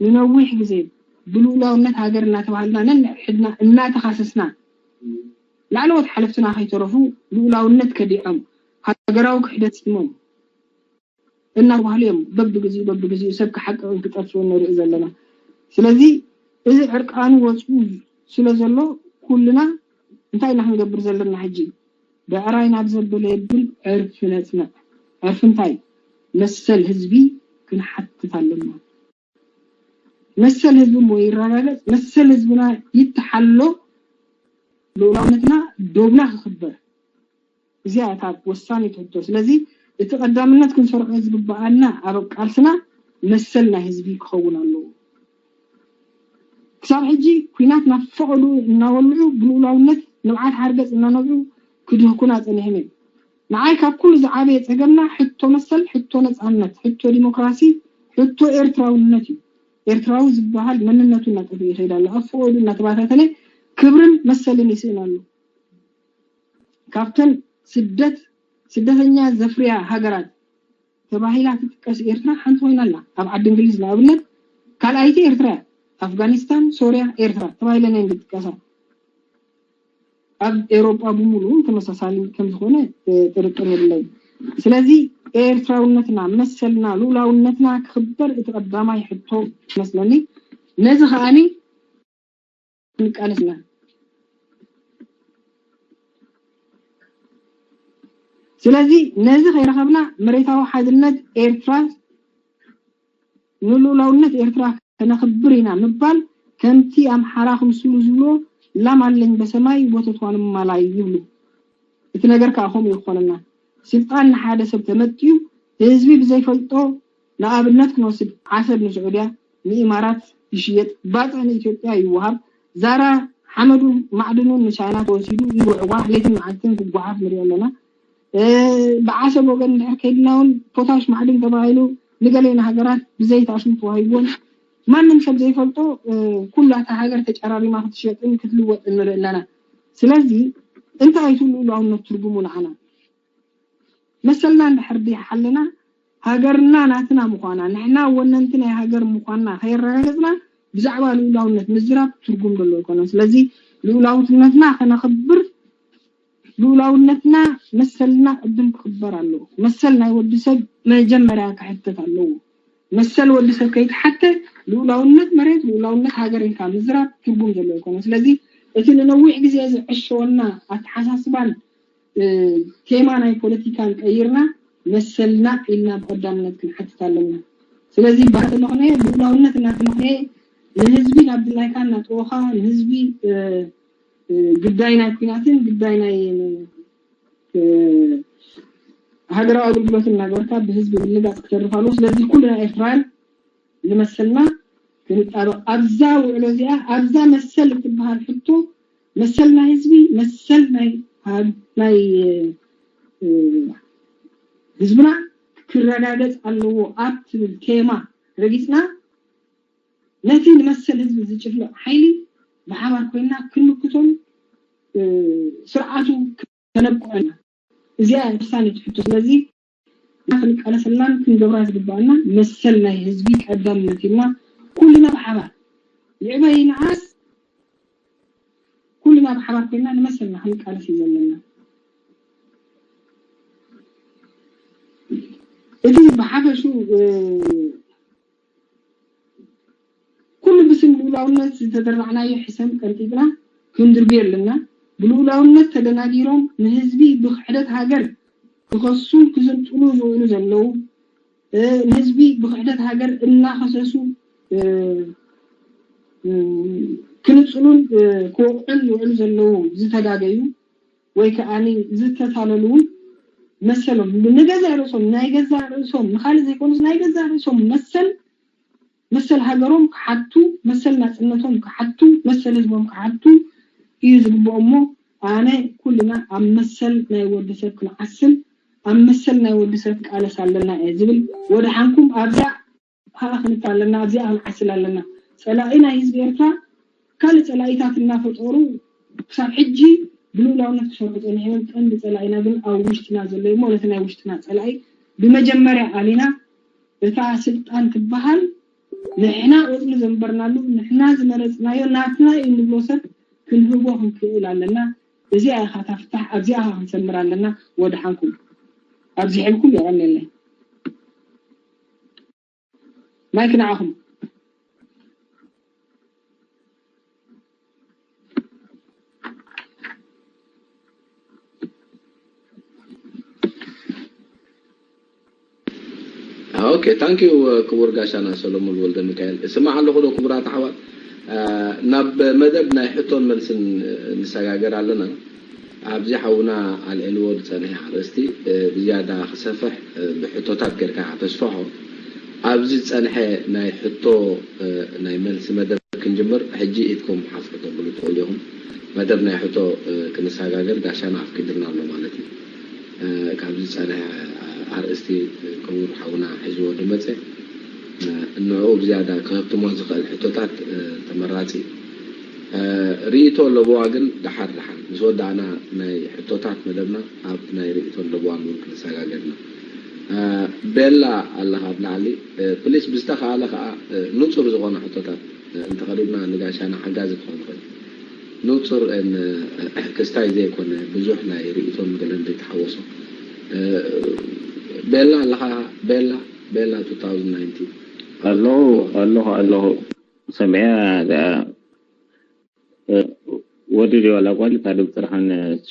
ንነዊሕ ግዜ ብልኡላውነት ሃገር እናተባሃልና ነንሕድና እናተኻሰስና ላዕለዎት ሓለፍትና ከይተረፉ ልኡላውነት ከዲዖም ሃገራዊ ክሕደት ሲሞም እናተባህሉ እዮም በብግዚኡ በብግዚኡ ሰብ ክሓቅቕን ክጠፍእን ንርኢ ዘለና። ስለዚ እዚ ዕርቃኑ ወፅኡ ስለ ዘሎ ኩልና እንታይ ኢና ክንገብር ዘለና ሕጂ? ብዕራይ ናብ ዘበለ የብል ዕርፊ ነፅንዕ። ዕርፊ እንታይ? መሰል ህዝቢ ክንሓትት ኣለና። መሰል ህዝቢ እሞ ይረጋገፅ፣ መሰል ህዝብና ይተሓሎ፣ ልኡላውነትና ዶብና ክኽበር። እዚኣ እታ ወሳኒት ሕቶ። ስለዚ እቲ ቀዳምነት ክንሰርዖ ዝግበኣና ኣብ ቃልስና መሰል ናይ ህዝቢ ክኸውን ኣለዎ። ክሳብ ሕጂ ኲናት ናብ ፈቐዱ እናወልዑ ብልኡላውነት ንብዓት ሓርገፅ እናነብዑ ክድህኩና ፀኒሖም እዮም። ንዓይ ካብ ኩሉ ዝዓበየ ፀገምና ሕቶ መሰል፣ ሕቶ ነፃነት፣ ሕቶ ዲሞክራሲ፣ ሕቶ ኤርትራውነት እዩ። ኤርትራዊ ዝበሃል መንነቱ እናጠፍአ ይኸይድ ኣሎ። ኣብ ፈቐዱ እናተባታተነ ክብርን መሰልን ይስእን ኣሎ። ካብተን ስደት ስደተኛ ዘፍርያ ሃገራት ተባሂላ ትጥቀስ ኤርትራ ሓንቲ ኮይና ኣላ። ኣብ ዓዲ እንግሊዝ ንኣብነት ካልኣይቲ ኤርትራ እያ። ኣፍጋኒስታን፣ ሶርያ፣ ኤርትራ ተባሂለን እየን ዝጥቀሳ። ኣብ ኤውሮጳ ብምሉኡ ተመሳሳሊ ከም ዝኾነ ጥርጥር የብለይን። ስለዚ ኤርትራውነትና፣ መሰልና፣ ልኡላውነትና ክኽበር እቲ ቀዳማይ ሕቶ ይመስለኒ። ነዚ ከዓኒ ንቃለስ ኢና። ስለዚ ነዚ ከይረኸብና መሬታዊ ሓድነት ኤርትራ ንልኡላውነት ኤርትራ ከነኽብር ኢና ምባል ከምቲ ኣምሓራ ክምስሉ ዝብልዎ ላም ኣለኝ በሰማይ ወተቷን ማላይ ይብሉ። እቲ ነገር ከዓ ከምኡ ይኾነና። ስልጣን ንሓደ ሰብ ተመጥዩ ህዝቢ ብዘይፈልጦ ንኣብነት ክንወስድ ዓሰብ ንስዑድያ ንኢማራት ይሽየጥ፣ ባፅዕ ንኢትዮጵያ ይወሃብ፣ ዛራ ሓመዱን ማዕድኑን ንቻይና ተወሲዱ ይጉዕጓሕ፣ ለይትን መዓልትን ክጓሓፍ ንሪኦ ኣለና። ብዓሰብ ወገን እንድሕር ከይድና እውን ፖታሽ ማዕድን ተባሂሉ ንገሌና ሃገራት ብዘይቲ ኣሽሙ ተዋሂብዎን ማንም ሰብ ዘይፈልጦ ኩላ እታ ሃገር ተጨራሪማ ክትሸጥን ክትልወጥን ንርኢ ኣለና። ስለዚ እንታይ እዩ እቲ ልኡላውነት ትርጉሙ ንዓና? መሰልና እንድሕር ደይሓለና ሃገርና ናትና ምዃና ንሕና ወነንቲ ናይ ሃገር ምዃንና ከየረጋገፅና ብዛዕባ ልኡላውነት ምዝራብ ትርጉም ዘለዎ ኣይኮነን። ስለዚ ልኡላውነትና ከነኽብር ልኡላውነትና መሰልና ቅድም ክኽበር ኣለዎ። መሰል ናይ ወዲ ሰብ መጀመርያ ክሕተት ኣለዎ። መሰል ወዲ ሰብ ከይተሓተ ልኡላውነት መሬት ልኡላውነት ሃገር ኢልካ ምዝራብ ትርጉም ዘለዎ ይኮነ። ስለዚ እቲ ንነዊሕ ግዜ ዝዕሸወና ኣተሓሳስባን ቴማ ናይ ፖለቲካን ቀይርና መሰልና ኢልና ብቀዳምነት ክንሓትት ኣለና። ስለዚ ባህል ተመኽነየ ልኡላውነት እናተመኽነየ ንህዝቢ ናብ ድላይካ እናጠወኻ ንህዝቢ ግዳይ ናይ ኩናትን ግዳይ ናይ ሃገራዊ ኣገልግሎት እናገበርካ ብህዝቢ ምልጋፅ ክተርፍ ኣለዎ። ስለዚ ኩልና ኤርትራውያን ንመሰልና ክንጣበቕ ኣብዛ ውዕሎ እዚኣ ኣብዛ መሰል እትበሃል ሕቶ መሰል ናይ ህዝቢ መሰል ናይ ህዝብና ክረጋገፅ ኣለዎ ኣብ ትብል ቴማ ረጊፅና ነቲ ንመሰል ህዝቢ ዝጭፍልቕ ሓይሊ ብሓባር ኮይና ክንምክቶን ስርዓቱ ከነብቅዖና እዚኣ ወሳኒት ሕቶ። ስለዚ ክንቃለሰላን ክንገብራ ዝግባኣና መሰል ናይ ህዝቢ ቀዳምነት ኢልና ኩልና ብሓባር ይዕበይ ይንዓስ ኩልና ብሓባር ኮይና ንመሰልና ክንቃለስ እዩ ዘለና። እቲ ብሓፈሹ ኩሉ ብስም ልኡላውነት ዝተደራዕናዮ ሕሰም ቀንጢጥና ክንድርብዮ ኣለና። ብልኡላውነት ተደናጊሮም ንህዝቢ ብክሕደት ሃገር ክኸሱን ክዝንጥሉ ዝውዕሉ ዘለዉ ንህዝቢ ብክሕደት ሃገር እናኸሰሱ ክንፅሉን ክወቕዑን ዝውዕሉ ዘለዉ ዝተጋገዩ ወይ ከዓ ዝተታለሉ እውን መሰሎም ንገዛእ ርእሶም ናይ ገዛእ ርእሶም ንካልእ ዘይኮኑስ ናይ ገዛእ ርእሶም መሰል መሰል ሃገሮም ክሓቱ መሰል ናፅነቶም ክሓቱ መሰል ህዝቦም ክሓቱ እዩ ዝግብኦ እሞ ኣነ ኩልና ኣብ መሰል ናይ ወዲ ሰብ ክንዓስል ኣብ መሰል ናይ ወዲ ሰብ ክንቃለስ ኣለና እየ ዝብል ወደሓንኩም ኣብዚኣ ከዓ ክንታ ኣለና ኣብዚኣ ክንዓስል ኣለና ፀላኢ ናይ ህዝቢ ኤርትራ ካልእ ፀላኢታት እናፈጠሩ ክሳብ ሕጂ ብልኡላውነት ክሰርሑ ፀኒሖም ቀንዲ ፀላኢና ግን ኣብ ውሽጥና ዘሎ እዩ ማለት ናይ ውሽጥና ፀላኢ ብመጀመርያ ኣሊና እታ ስልጣን ትበሃል ንሕና ቆፅሊ ዘንበርናሉ ንሕና ዝመረፅናዮ ናትና እዩ ንብሎ ሰብ ክንህቦ ክንክእል ኣለና እዚኣ ኢኻ እታ ፍታሕ ኣብዚኣ ኢኻ ክንሰምር ኣለና ወድሓንኩም ኣብዚሐልኩም የቐንየለይ ማይክ ንዓኹም ኦኬ ታንክ ዩ ክቡር ጋሻና ሰሎሙን ወልደ ሚካኤል እስማዕ ኣለኹ ዶ ክቡራት ኣሕዋት ናብ መደብ ናይ ሕቶን መልስን ንሰጋገር ኣለና ኣብዚ ሓውና ኣልዒልዎ ዝፀንሐ ኣርእስቲ ብዝያዳ ክሰፍሕ ብሕቶታት ጌርካ ተስፍሖ ኣብዚ ዝፀንሐ ናይ ሕቶ ናይ መልሲ መደብ ክንጅምር ሕጂ ኢድኩም ሓፍ ከተብሉ ትኽእሉ ኢኹም መደብ ናይ ሕቶ ክንሰጋገር ጋሻና ኣፍቂድልና ኣሎ ማለት እዩ ካብዚ ዝፀንሐ ኣርእስቲ ክቡር ሓውና ሒዝዎ ዝመፀ ንዕኡ ብዝያዳ ክህብትሞ ዝኽእል ሕቶታት ተመራፂ እዩ ርእይቶ ኣለብዋ ግን ደሓር ደሓር ምስ ወዳእና ናይ ሕቶታት መደብና ኣብ ናይ ርእይቶ ኣለብዋ እውን ክንሰጋገርና ቤላ ኣለኻ ኣብ ላዕሊ ፕሊስ ብዝተኻኣለ ከዓ ንፁር ዝኾነ ሕቶታት እንተቐሪብና ንጋሻና ሓጋዚ ክኾን ይኽእል ንፁር ክስታይ ዘይኮነ ብዙሕ ናይ ርእይቶን ገለን ዘይተሓወሶ ቤላ ኣለኻ ቤላ ቤላ two thousand nineteen ኣለኹ ኣለኹ ኣለኹ ሰሚዐ ወዲ ድዩ ዋላ ጓል እታ ድምፂ ርሓን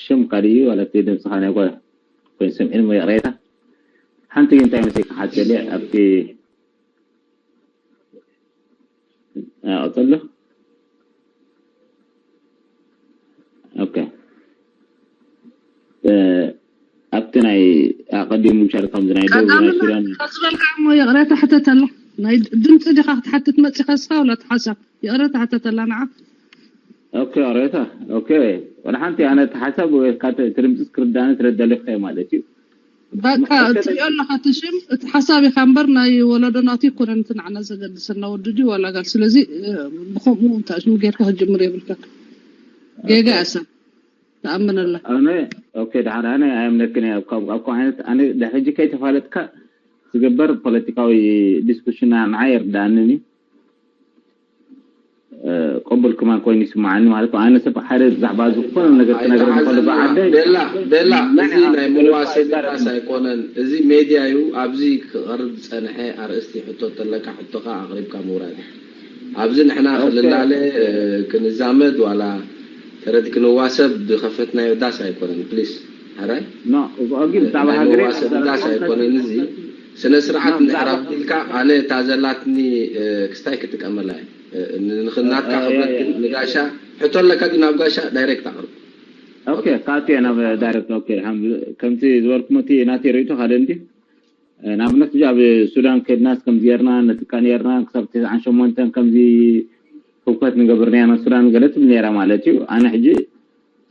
ሽምካ ድዩ ዋላ እቲ ድምፅኻ ናይ ጓል ኮይኑ ሰምዒን እሞ ይቕሬታ ሓንቲ እንታይ መሲልካ ሓትለ ኣብቲ ቀፅሎ ኦኬ ኣብቲ ናይ ኣቐዲሙ ምሻል ከምዚ ናይ ደቡብ ናይ ሱዳን ዝበልካ እሞ ይቕሬታ ሕተተላ ናይ ድምፂ ዲኻ ክትሓትት መፂኻ ስኻ ወላ ተሓሳብ ይቕሬታ ሕተተላ ንዓ ኦኬ ይቕሬታ ኦኬ ወላ ሓንቲ ኣነ ተሓሳብ ወይ ትርምፅስ ክርዳነ ስለደለካ ማለት እዩ በቃ እትሪኦ ኣለኻ እቲ ሽም እቲ ሓሳብ ኢኻ እምበር ናይ ወለዶናቱ ይኮነን እቲ ንዓና ዘገድሰና ወዲ ድዩ ዋላ ጋል ስለዚ ብከምኡ እንታይ ሽም ጌርካ ክጅምር የብልካ ጌጋ እያ ሰብ ትኣምን ኣላ ኣነ ኦኬ ድሓር ኣነ ኣየምነክን እየ ካብ ካብ ዓይነት ኣነ ሕጂ ከይተፋለጥካ ዝግበር ፖለቲካዊ ዲስኩሽን ንዓይ ኣይርድኣንን እዩ ቅቡል ከማን ኮይኑ ይስምዓኒ ማለት እዩ። ኣነ ሰብ ሓደ ብዛዕባ ዝኾነ ነገር ክነግረኒ ከሎ ብዓደይ ቤላ ቤላ፣ እዚ ናይ መዋሰድታስ ኣይኮነን፣ እዚ ሜድያ እዩ። ኣብዚ ክቐርብ ዝጸንሐ ኣርእስቲ ሕቶ ተለካ ሕቶኻ ኣቕሪብካ ምውራድ እዩ። ኣብዚ ንሕና ክንላለ ክንዛመድ ዋላ ተረድ ክንዋሰብ ዝኸፈትናዮ ዳስ ኣይኮነን። ፕሊስ ሕራይ ኖ እብኦጊ ብዛዕባ ናይ ሃገረ መዋሰዲ ዳስ ኣይኮነን። እዚ ስነ ስርዓት እንድሕር ኣብልካ ኣነ እታ ዘላትኒ ክስታይ ክጥቀመላ እየ። ንኽናትካ ክብረት ግን ንጋሻ ሕቶ ኣለካ ድዩ ናብ ጋሻ ዳይሬክት ኣቕርብ። ኦኬ ካቲ ናብ ዳይሬክት ኦኬ ሓም- ከምቲ ዝበልኩም እቲ ናተይ ርእይቶ ካልእ እንዲ ንኣብነት ሕጂ ኣብ ሱዳን ከድናስ ከምዚ ጌርና ነጥቃ ነርና ክሳብ ተስዓን ሸሞንተን ከምዚ ህውከት ንገብር ነርና ሱዳን ገለ ትብል ነራ ማለት እዩ። ኣነ ሕጂ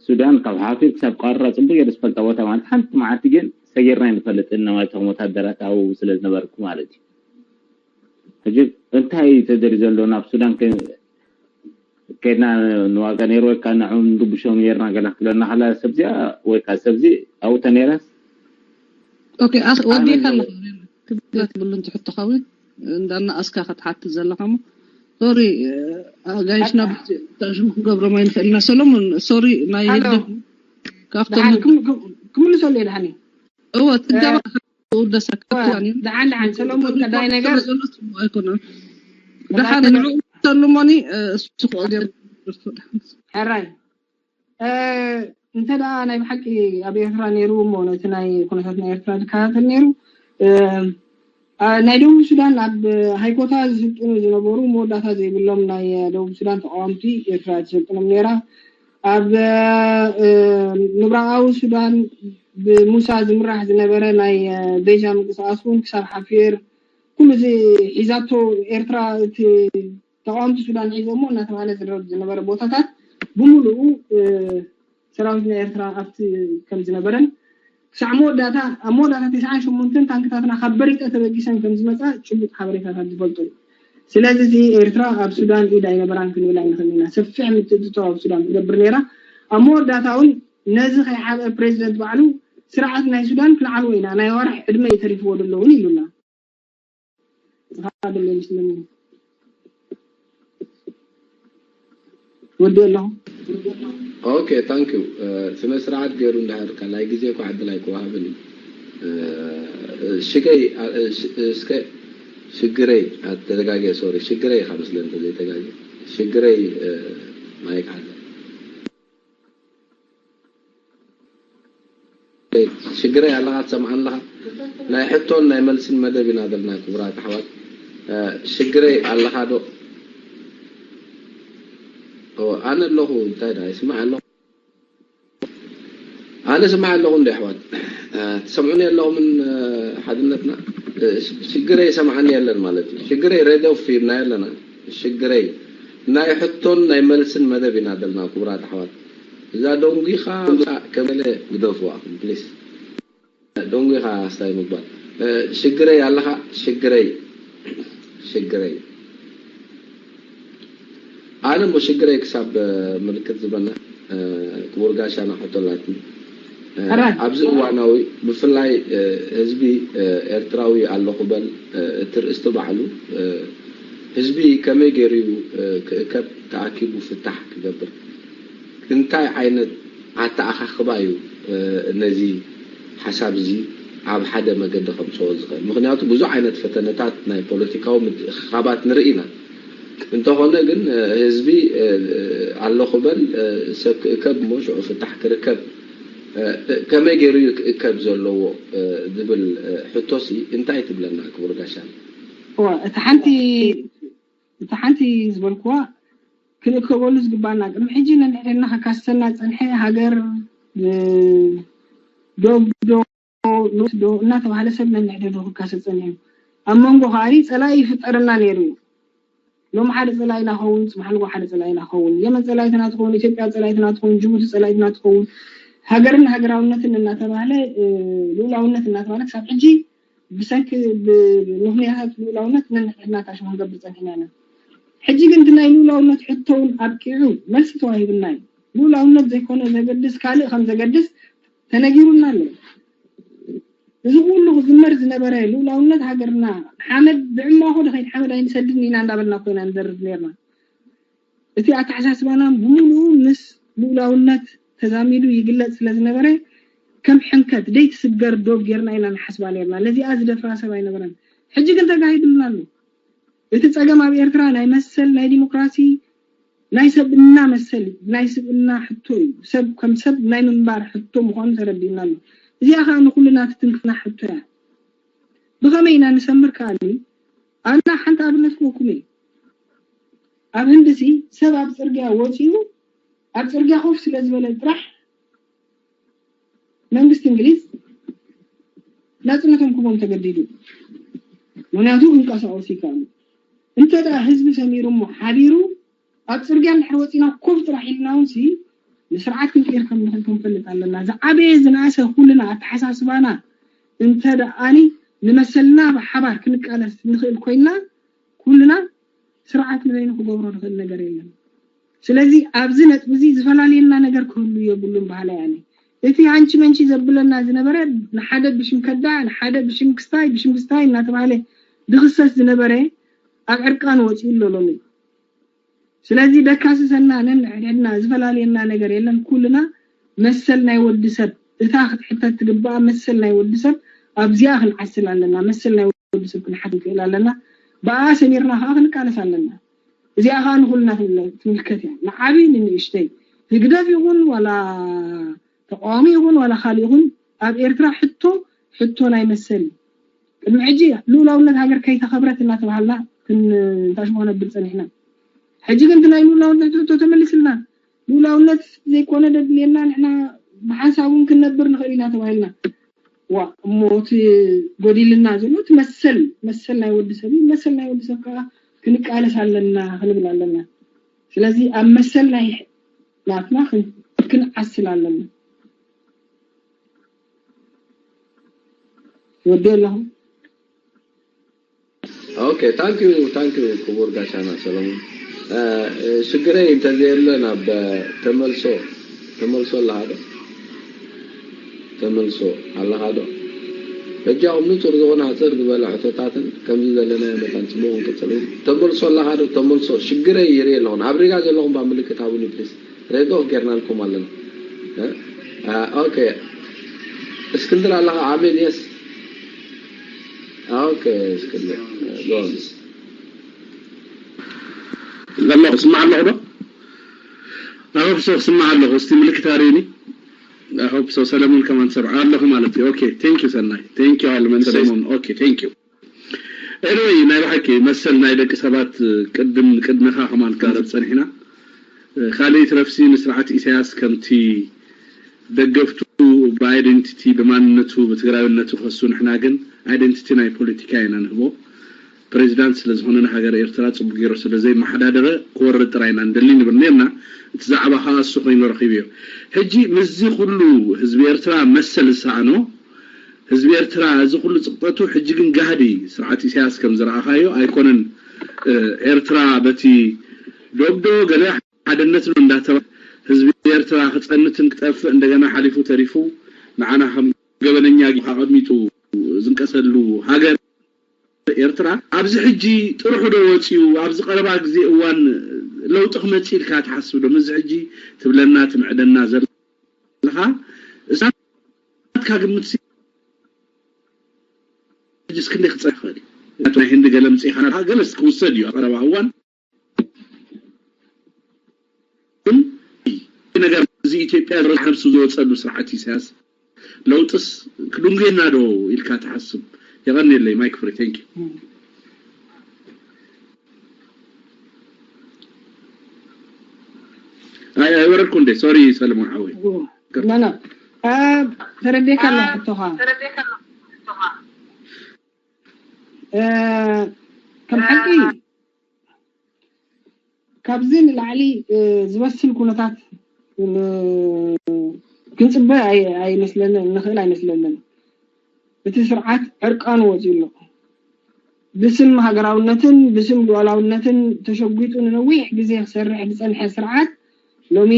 ሱዳን ካብ ሓፊር ክሳብ ቃራ ጽቡቅ ገይረ ዝፈልጣ ቦታ ማለት ሓንቲ መዓልቲ ግን ሰጊርና ኣይንፈልጥን ማለት ከም ወታደራት ኣብኡ ስለ ዝነበርኩ ማለት እዩ። ሕጂ እንታይ ተደልዩ ዘሎ ናብ ሱዳን ከ- ከድና ንዋጋ ነይሩ ወይ ከዓ ንዕኡ ንርብሾም ነርና ገላ ክትብለና ከላ ሰብዚኣ ወይ ከዓ ሰብዚ ኣብኡ ተነይራስ ኦኬ ኣኽ- ወዲእካ ኣለኻ ክብለት ብሉ እንትሕቶ ከውን እንዳና ኣስካ ክትሓትት ዘለኻ ሞ ሶሪ ኣጋይሽና ሽሙ ክገብሮም ኣይንኽእል ኢና ሰሎሞን ሶሪ ናይ ሃሎ። ህግደፍ ካብቶም ደሓን ህግ- ክም- ክም- ክምልሰሉ እየ ደሓን እዩ እወ ትጋባ ውደሳ ካብትዋኒ ደሓን ደሓን ሰሎሞን ቀዳይ ነገር ኣይኮነ ደሓን ንዑ ሰሉሞኒ እሱ ክቕገር ሕራይ እ፣ እንተ ደኣ ናይ ብሓቂ ኣብ ኤርትራ ነይሩ እሞ ነቲ ናይ ኩነታት ናይ ኤርትራ ዝከታተል ነይሩ እ፣ ኣ፣ ናይ ደቡብ ሱዳን ኣብ ሃይኮታ ዝስልጥኑ ዝነበሩ መወዳእታ ዘይብሎም ናይ ደቡብ ሱዳን ተቃወምቲ ኤርትራ ትሰልጥኖም ነይራ ኣብ እ፣ ምብራቃዊ ሱዳን ብሙሳ ዝምራሕ ዝነበረ ናይ እ፣ ቤጃ ምንቅስቃስ እውን ክሳብ ሓፊር ኩሉ እዚ ሒዛቶ ኤርትራ እቲ ተቃወምቲ ሱዳን ሒዞሞ እናተባህለ ዝረብ ዝነበረ ቦታታት ብምሉኡ እ፣ ሰራዊት ናይ ኤርትራ ኣብቲ ከም ዝነበረን ክሳዕ መወዳእታ ኣብ መወዳእታ ተስዓን ሸሞንተን ታንክታትና ካብ በሪጠ ተበጊሰን ከም ዝመፃ ጭቡጥ ሓበሬታታት ዝፈልጦ እዩ። ስለዚ እዚ ኤርትራ ኣብ ሱዳን ኢድ ኣይነበራን ክንብል ኣይንኽእል ኢና። ሰፊሕ ምትእትታው ኣብ ሱዳን ትገብር ነይራ። ኣብ መወዳእታ እውን ነዚ ከይሓበአ ፕሬዚደንት ባዕሉ ስርዓት ናይ ሱዳን ክንዓልዎ ኢና፣ ናይ ዋርሕ ዕድመ እዩ ተሪፍዎ ዘሎ እውን ኢሉና። ዝሓደለ ይመስለኒ። ወዲ ኣለኹ። ኦኬ ታንክ ዩ። ስነ ስርዓት ገይሩ እንዳሃርካ ናይ ግዜ እኮ ዕድል ኣይክወሃብን እዩ። እ፣ ሽገይ እ፣ ሽ- እስከ ሽግረይ ኣተጋግየ ሶሪ ሽግረይ ኢኻ መስለኒ ተዘይተጋግየ ሽግረይ እ፣ ማይክ ሓዘ ሽግረይ ኣለኻ ትሰምዓኒ ኣለኻ? ናይ ሕቶን ናይ መልስን መደብ ኢና ዘለና ክቡራት ኣሕዋት። እ፣ ሽግረይ ኣለኻ ዶ? ኦ፣ ኣነ ኣለኹ እንታይ ደኣ ይስማዕ ኣለኹ። ኣነ ስማዕ ኣለኹ እንደ ኣሕዋት። እ፣ ትሰምዑኒ ኣለኹምን እ፣ ሓድነትና እ፣ ሽ- ሽግረይ ይሰምዓኒ የለን ማለት እዩ። ሽግረይ ሬድዮ ፊርና ኣለና። ሽግረይ ናይ ሕቶን ናይ መልስን መደብ ኢና ዘለና ክቡራት ኣሕዋት። እዛ ደንጒኻ ምሳእ ከመለ ግደፍዋ ፕሊስ። ደንጒኻ ስታይ ምግባር እ፣ ሽግረይ ኣለኻ ሽግረይ ሽግረይ ኣነ እሞ ሽግረይ ክሳብ እ፣ ምልክት ዝበና እ፣ ክቡር ጋሻና ሕቶ ኣላትኒ እ፣ ሕራይ። ኣብዚ እዋናዊ ብፍላይ እ፣ ህዝቢ እ፣ ኤርትራዊ ኣለኹ በል እ፣ እቲ ርእስቲ ባዕሉ እ፣ ህዝቢ ከመይ ገይሩ እዩ እ፣ ክእከብ ተኣኪቡ ፍታሕ ክገብር እንታይ ዓይነት ኣተኣኻኽባ እዩ እ፣ ነዚ ሓሳብ እዚ ኣብ ሓደ መገዲ ከምፅኦ ዝኽእል? ምክንያቱ ብዙሕ ዓይነት ፈተነታት ናይ ፖለቲካዊ ምትእኽኻባት ንርኢ ኢና። እንተኾነ ግን እ፣ ህዝቢ እ፣ ኣለኹ በል እ፣ ሰብ ክእከብ እሞ ሽዑ ፍታሕ ክርከብ እ፣ ከመይ ገይሩ እዩ ክእከብ ዘለዎ እ፣ ዝብል እ፣ ሕቶሲ እንታይ ትብለና ክቡር ጋሻና? እዋ፣ እቲ ሓንቲ እቲ ሓንቲ ዝበልክዋ ክንእከበሉ ዝግባና ቅድሚ ሕጂ ነንሕድና ከካስሰና ዝጸንሐ ሃገር እ፣ ዶብ ዶ ንስ ዶ እናተባህለ ሰብ ነንሕድሕዱ ክካሰስ ጸኒሑ እዩ። ኣብ መንጎ ከኣኒ ጸላኢ ይፍጠረና ነይሩ እዩ። ሎም ሓደ ጸላኢና ኸውን፣ ጽባሕ ንጎ ሓደ ጸላኢና ኸውን። የመን ጸላኢትና ትኸውን፣ ኢትዮጵያ ጸላኢትና ትኸውን፣ ጅቡቲ ጸላኢትና ትኸውን። ሃገርን ሃገራውነትን እናተባህለ እ፣ ልኡላውነት እናተባህለ ክሳብ ሕጂ ብሰንኪ ብምኽንያታት ልኡላውነት ነንሕድሕድና ታሽሙ ክንገብር ጸኒሕና ኢና። ሕጂ ግን እቲ ናይ ልኡላውነት ሕቶ እውን ኣብቂዑ መልሲ ተዋሂብና እዩ። ልኡላውነት ዘይኮነ ዘገድስ ካልእ ከም ዘገድስ ተነጊሩና ኣሎ። እዚ ኩሉ ክዝመር ዝነበረ ልኡላውነት ሃገርና ሓመድ ብዕማኾ ድኸይድ ሓመድ ኣይንሰድን ኢና እንዳበልና ኮይና ንዘርብ ነርና። እቲ ኣተሓሳስባና ብምሉኡ ምስ ልኡላውነት ተዛሚዱ ይግለጽ ስለ ዝነበረ፣ ከም ሕንከት ደይትስገር ዶብ ጌርና ኢና ንሓስባ ነርና። ነዚኣ ዝደፍራ ሰብ ኣይነበረን። ሕጂ ግን ተጋሂዱልና ኣሎ። እቲ ጸገም ኣብ ኤርትራ ናይ መሰል፣ ናይ ዲሞክራሲ፣ ናይ ሰብእና መሰል፣ ናይ ስብእና ሕቶ እዩ። ሰብ ከም ሰብ ናይ ምንባር ሕቶ ምዃኑ ተረዲእና ኣሎ። እዚኣ ከኣ ንኹልና ትትንክፍና ሕቶ እያ። ብኸመይ ኢና ንሰምር ከኣኒ? ኣና ሓንቲ ኣብነት ክበኩም እየ። ኣብ ህንድሲ ሰብ ኣብ ጽርግያ ወጺኡ ኣብ ጽርግያ ኮፍ ስለ ዝበለ ጥራሕ መንግስቲ እንግሊዝ ናጽነቶም ክቦም ተገዲዱ። ምክንያቱ ክንቀሳቀሱ ይከኣሉ። እንተ ደኣ ህዝቢ ሰሚሩ እሞ ሓቢሩ ኣብ ጽርግያ እንድሕር ወጺና ኮፍ ጥራሕ ኢልና እውን ሲ ንስርዓት ክንቅይር ከም ንኽእል ክንፈልጥ ኣለና። ዝዓበየ ዝነኣሰ ኩልና ኣተሓሳስባና እንተ ደኣኒ ንመሰልና ብሓባር ክንቃለስ ንኽእል ኮይንና ኩልና ስርዓት ንበይኑ ክገብሮ ዝኽእል ነገር የለን። ስለዚ ኣብዚ ነጥቢ እዚ ዝፈላልየና ነገር ክህሉ የብሉን በሃላይ ኣነ። እቲ ሃንቺ መንቺ ዘብለና ዝነበረ ንሓደ ብሽም ከዳዕ፣ ንሓደ ብሽም ክስታይ፣ ብሽም ክስታይ እናተባህለ ዝኽሰስ ዝነበረ ኣብ ዕርቃን ወፂኡ ኣሎ ሎሚ። ስለዚ ደካስሰና ነንሕድሕድና ዝፈላልየና ነገር የለን። ኩልና መሰል ናይ ወዲ ሰብ እታ ክትሕተት ትግባኣ መሰል ናይ ወዲ ሰብ ኣብዚኣ ክንዓስል ኣለና። መሰል ናይ ወዲ ሰብ ክንሓት ንክእል ኣለና። ብኣ ሰሚርና ከዓ ክንቃለስ ኣለና። እዚኣ ከዓ ንኩልና ትምለ- ትምልከት እያ። ንዓብይ ንንእሽተይ ህግደፍ ይኹን ዋላ ተቃዋሚ ይኹን ዋላ ካልእ ይኹን ኣብ ኤርትራ ሕቶ ሕቶ ናይ መሰል እዩ። ቅድሚ ሕጂ ልኡላውነት ሃገር ከይተኸብረት እናተባሃልና ክንታሽሞ ክነብል ፀኒሕና። ሕጂ ግን እቲ ናይ ልኡላውነት ሕቶ ተመሊስልና። ልኡላውነት ዘይኮነ ደድልየና ንሕና ብሓንሳብ እውን ክንነብር ንኽእል ኢና ተባሂልና። ዋ እሞ እቲ ጎዲልና ዘሎ እቲ መሰል መሰል ናይ ወዲ ሰብ እዩ። መሰል ናይ ወዲ ሰብ ከዓ ክንቃለስ ኣለና ክንብል ኣለና። ስለዚ ኣብ መሰል ናይ ናትና ክን- ክንዓስል ኣለና። ወዲ ኣለኹ። Okay, thank you, thank you ክቡር ጋሻና ሰለሙን። ሽግረይ እንተዘየለ ናብ ተመልሶ ተመልሶ ኣለኻ ዶ? ተመልሶ ኣለኻ ዶ? በጃኹም ንጹር ዝኾነ ኣጽር ዝበለ ሕቶታትን ከምዚ ዘለናዮ መታን ጽቡቕ ክንቅጽል እዩ። ተመልሶ ኣለኻ ዶ? ተመልሶ ሽግረይ ይርኢ ኣለኹ። ኣብ ሪጋ ዘለኹም ባ ምልክት ሃቡኒ ፕሊስ። ሬድ ኦፍ ጌርናልኩም ኣለና። ኦኬ እስክንድር ኣለኻ? ኣሜን። የስ። ኦኬ እስክንድር ጎንስ ዘለኹ ስማዕ ኣለኹ ዶ? ኣሆፕ ሶ ስማዕ ኣለኹ። እስቲ ምልክት ኣርእዩኒ። ኣሆፕ ሶ ሰለሙን ከማን ሰምዓ ኣለኹ ማለት እዩ። ኦኬ ቴንክ ዩ ሰናይ። ቴንክ ዩ ኣለመን ሰለሙን። ኦኬ ቴንክ ዩ። ኤኒወይ ናይ ብሓቂ መሰል ናይ ደቂ ሰባት ቅድም ቅድሚኻ ከማን ክዛረብ ጸኒሕና። ካልእ ይትረፍሲ ንስርዓት ኢሳያስ ከምቲ ደገፍቱ ብኣይደንቲቲ ብማንነቱ ብትግራዊነቱ ከሱ ንሕና ግን ኣይደንቲቲ ናይ ፖለቲካ ኢና ንህቦ። ፕሬዚዳንት ስለ ዝኾነ ንሃገር ኤርትራ ጽቡቅ ገይሩ ስለ ዘይመሓዳደረ ክወርድ ጥራይ ኢና ንደሊ ንብል ነርና። እቲ ዛዕባ ከኣ እሱ ኮይኑ ረኺብዮ። ሕጂ ምስዚ ኩሉ ህዝቢ ኤርትራ መሰል ዝሰኣኖ ህዝቢ ኤርትራ እዚ ኩሉ ጽቕጠቱ ሕጂ ግን ጋህዲ ስርዓት ኢሳያስ ከም ዝረኣኻዮ ኣይኮነን። ኤርትራ በቲ ዶብዶ ገለ ሓድነት ነው እንዳተባለ ህዝቢ ኤርትራ ክጸንትን ክጠፍእ እንደገና ሓሊፉ ተሪፉ ንዓና ከም ገበነኛ ኣቐሚጡ ዝንቀሰሉ ሃገር ኤርትራ ኣብዚ ሕጂ ጥርሑ ዶ ወጺኡ ኣብዚ ቀረባ ግዜ እዋን ለውጢ ክመጽእ ኢልካ ትሓስብ ዶ? ምስዚ ሕጂ ትብለና ትምዕደና ዘለኻ እሳትካ ግምት ሲ ሕጂ እስክንደይ ክጸ ይኽእል እዩ? ናይ ህንዲ ገለ ምጽኢኻ ገለስ ክውሰድ እዩ ኣብ ቀረባ እዋን ግን ነገር እዚ ኢትዮጵያ ነብሱ ዝወፀሉ ስርዓት ኢሳያስ ለውጥስ ክድንጉየና ዶ ኢልካ ትሓስብ? የቐንየለይ ማይክ ፍሪ ቴንክ ዩ። ኣይ ኣይወረድኩ እንዴ ሶሪ ሰለሞን ሓወይ። ኖ ኖ ተረዴካ ኣሎ ሕቶኻ። ከም ሓቂ ካብዚ ንላዕሊ ዝበስል ኩነታት ክንፅበ ኣይመስለንን ንኽእል ኣይመስለንን። እቲ ስርዓት ዕርቃኑ ወፂኡ ኣሎ። ብስም ሃገራውነትን ብስም ሉዓላውነትን ተሸጒጡ ንነዊሕ ግዜ ክሰርሕ ዝፀንሐ ስርዓት ሎሚ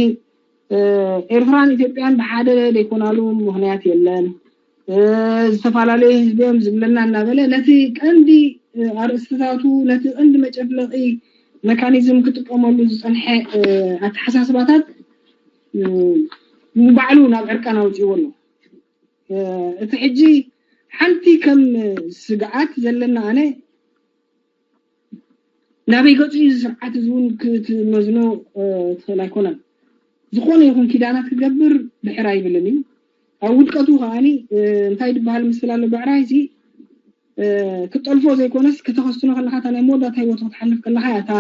ኤርትራን ኢትዮጵያን ብሓደ ዘይኮናሉ ምኽንያት የለን። ዝተፈላለዩ ህዝቢ እዮም ዝብለና እናበለ ነቲ ቀንዲ ኣርእስትታቱ ነቲ ቀንዲ መጨፍለቒ መካኒዝም ክጥቀመሉ ዝፀንሐ ኣተሓሳስባታት ንባዕሉ ናብ ዕርቃን ኣውፅዎ ኣሎ። እቲ ሕጂ ሓንቲ ከም ስግኣት ዘለና ኣነ ናበይ ገፁ እዩ ስርዓት እዚ እውን ክትመዝኖ ትኽእል ኣይኮነን። ዝኾነ ይኹን ኪዳናት ክገብር ድሕር ኣይብልን እዩ። ኣብ ውድቀቱ ከዓኒ እንታይ ዝበሃል ምስል ኣሎ ብዕራይ እዚ ክጠልፎ ዘይኮነስ ከተኸስትኖ ከለካ እታ ናይ መወዳእታ ህይወቱ ክትሓልፍ ከለካ እያ እታ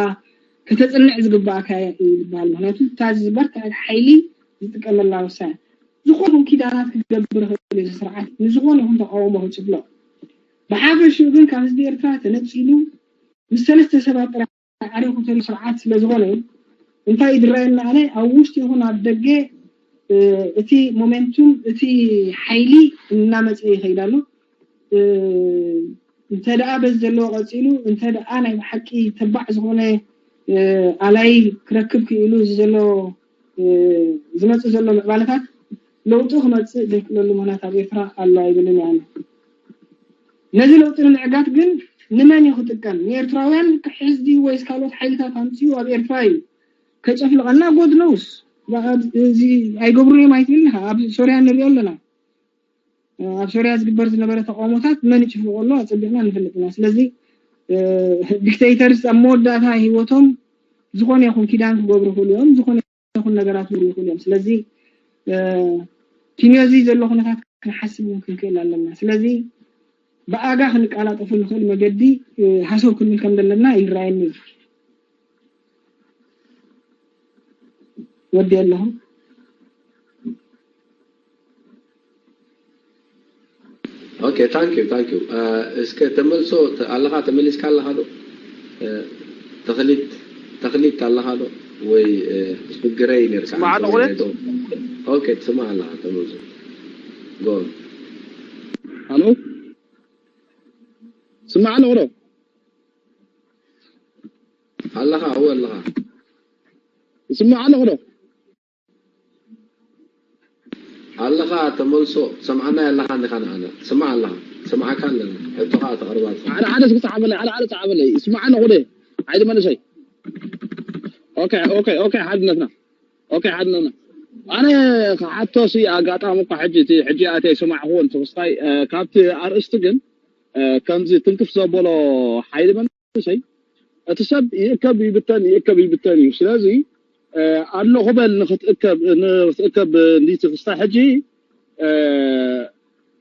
ከተፅንዕ ዝግባእካ እዩ ዝበሃል። ምክንያቱ እታ ዝበርትዐት ሓይሊ ዝጥቀመላ ወሳኒ ዝኾነ ኪዳናት ክገብር ይኽእል እዩ ስርዓት ንዝኾነ ይኹን ተቃውሞ ክጭፍልቕ። ብሓፈሽኡ ግን ካብ ህዝቢ ኤርትራ ተነፂሉ ምስ ሰለስተ ሰባት ጥራሕ ዓሪኹ ተሪፉ ስርዓት ስለዝኾነ እንታይ እዩ ዝረኣየና ኣነ ኣብ ውሽጢ ይኹን ኣብ ደገ እቲ ሞሜንቱም እቲ ሓይሊ እናመፀ ይኸይድ ኣሎ። እንተ ደኣ በዚ ዘለዎ ቀፂሉ እንተ ደኣ ናይ ብሓቂ ተባዕ ዝኾነ ኣላይ ክረክብ ክኢሉ እዚ ዘሎ ዝመፅእ ዘሎ ምዕባለታት ለውጢ ክመፅእ ዘይክእለሉ ምክንያት ኣብ ኤርትራ ኣሎ ኣይብልን እየ ኣነ። ነዚ ለውጢ ንምዕጋት ግን ንመን እዩ ክጥቀም? ንኤርትራውያን ክሕዝ ድዩ ወይስ ካልኦት ሓይልታት ኣምፂኡ ኣብ ኤርትራ እዩ ከጨፍልቐና? God knows። እዚ ኣይገብሩን እዮም ኣይትብል ኢኻ። ኣብ ሶርያ ንሪኦ ኣለና። ኣብ ሶርያ ዝግበር ዝነበረ ተቃውሞታት መን ይጭፍልቆ ኣሎ ኣፀቢቕና ንፈልጥ ኢና። ስለዚ ዲክቴተርስ ኣብ መወዳእታ ህይወቶም ዝኾነ ይኹን ኪዳን ክገብሩ ይኽእሉ እዮም፣ ዝኾነ ይኹን ነገራት ክገብሩ ይኽእሉ እዮም። ስለዚ ኪንዮ እዚ ዘሎ ኩነታት ክንሓስብ እውን ክንክእል ኣለና። ስለዚ ብኣጋ ክንቀላጠፉ ንኽእል መገዲ ሃሰው ክንብል ከም ዘለና ይረኣየኒ እዩ። ወዲ ኣለኹ። Okay, thank you, thank you. እስከ ተመልሶ ኣለኻ፣ ተመሊስካ ኣለኻ ዶ? ተኽሊት ተኽሊት ኣለኻ ዶ? ወይ ሽግረይ ነርካ? ስማዕ ኣለኹ። Okay፣ ትስማዕ ኣለኻ፣ ተመልሶ። Go on. Hello? ስማዕ ኣለኹ ዶ? ኣለኻ፣ እወ ኣለኻ። ስማዕ ኣለኹ ዶ? ኣለኻ፣ ተመልሶ። ትሰምዓና ኣለኻ እንዲኻ ንዓና? ትስማዕ ኣለኻ? ትሰምዓካ ኣለና። ሕቶኻ ተቕርብ ኣለኻ። ሓደ ሓደ እስኪ ጸሓፈለይ፣ ሓደ ሓደ ጸሓፈለይ። ይስማዕ ኣለኹ ዶ? ሓይሊ መንእሰይ። Okay, okay, okay፣ ሓድነትና። Okay፣ ሓድነትና። ኣነ ክሓቶ ሲ ኣጋጣሚ እኳ ሕጂ እቲ ሕጂ ኣትየ ኣይሰማዕኹዎን፣ ተኸስታይ፣ እ፣ ካብቲ ኣርእስቲ ግን፣ እ፣ ከምዚ ትንክፍ ዘበሎ ሓይሊ መንእሰይ፣ እቲ ሰብ ይእከብ ይብተን፣ ይእከብ ይብተን እዩ። ስለዚ፣ እ፣ ኣለኹ በል ንኽትእከብ፣ ንኽትእከብ እንዲ ተኸስታይ ሕጂ፣ እ፣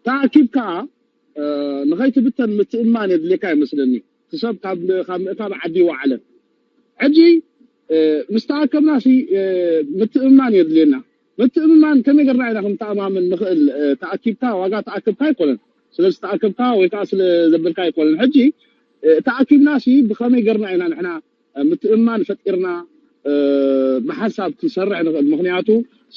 ተኣኪብካ፣ እ፣ ንኸይትብተን ምትእምማን የድልየካ ይመስለኒ። እቲ ሰብ ካብ፣ ካብ ምእካብ ዓዲ ይወዓለ። ሕጂ፣ እ፣ ምስ ተኣከብና ሲ፣ እ፣ ምትእምማን የድልየና። ምትእምማን ከመይ ጌርና ኢና ክንተኣማመን ንኽእል? እ፣ ተኣኪብካ ዋጋ ተኣከብካ ኣይኮነን። ስለዚ ተኣከብካ ወይ ከዓ ስለ ዘበልካ ኣይኮነን። ሕጂ፣ እ፣ ተኣኪብና ሲ ብኸመይ ጌርና ኢና ንሕና፣ እ፣ ምትእምማን ፈጢርና፣ እ፣ ብሓንሳብ ክንሰርሕ ንኽእል? ምኽንያቱ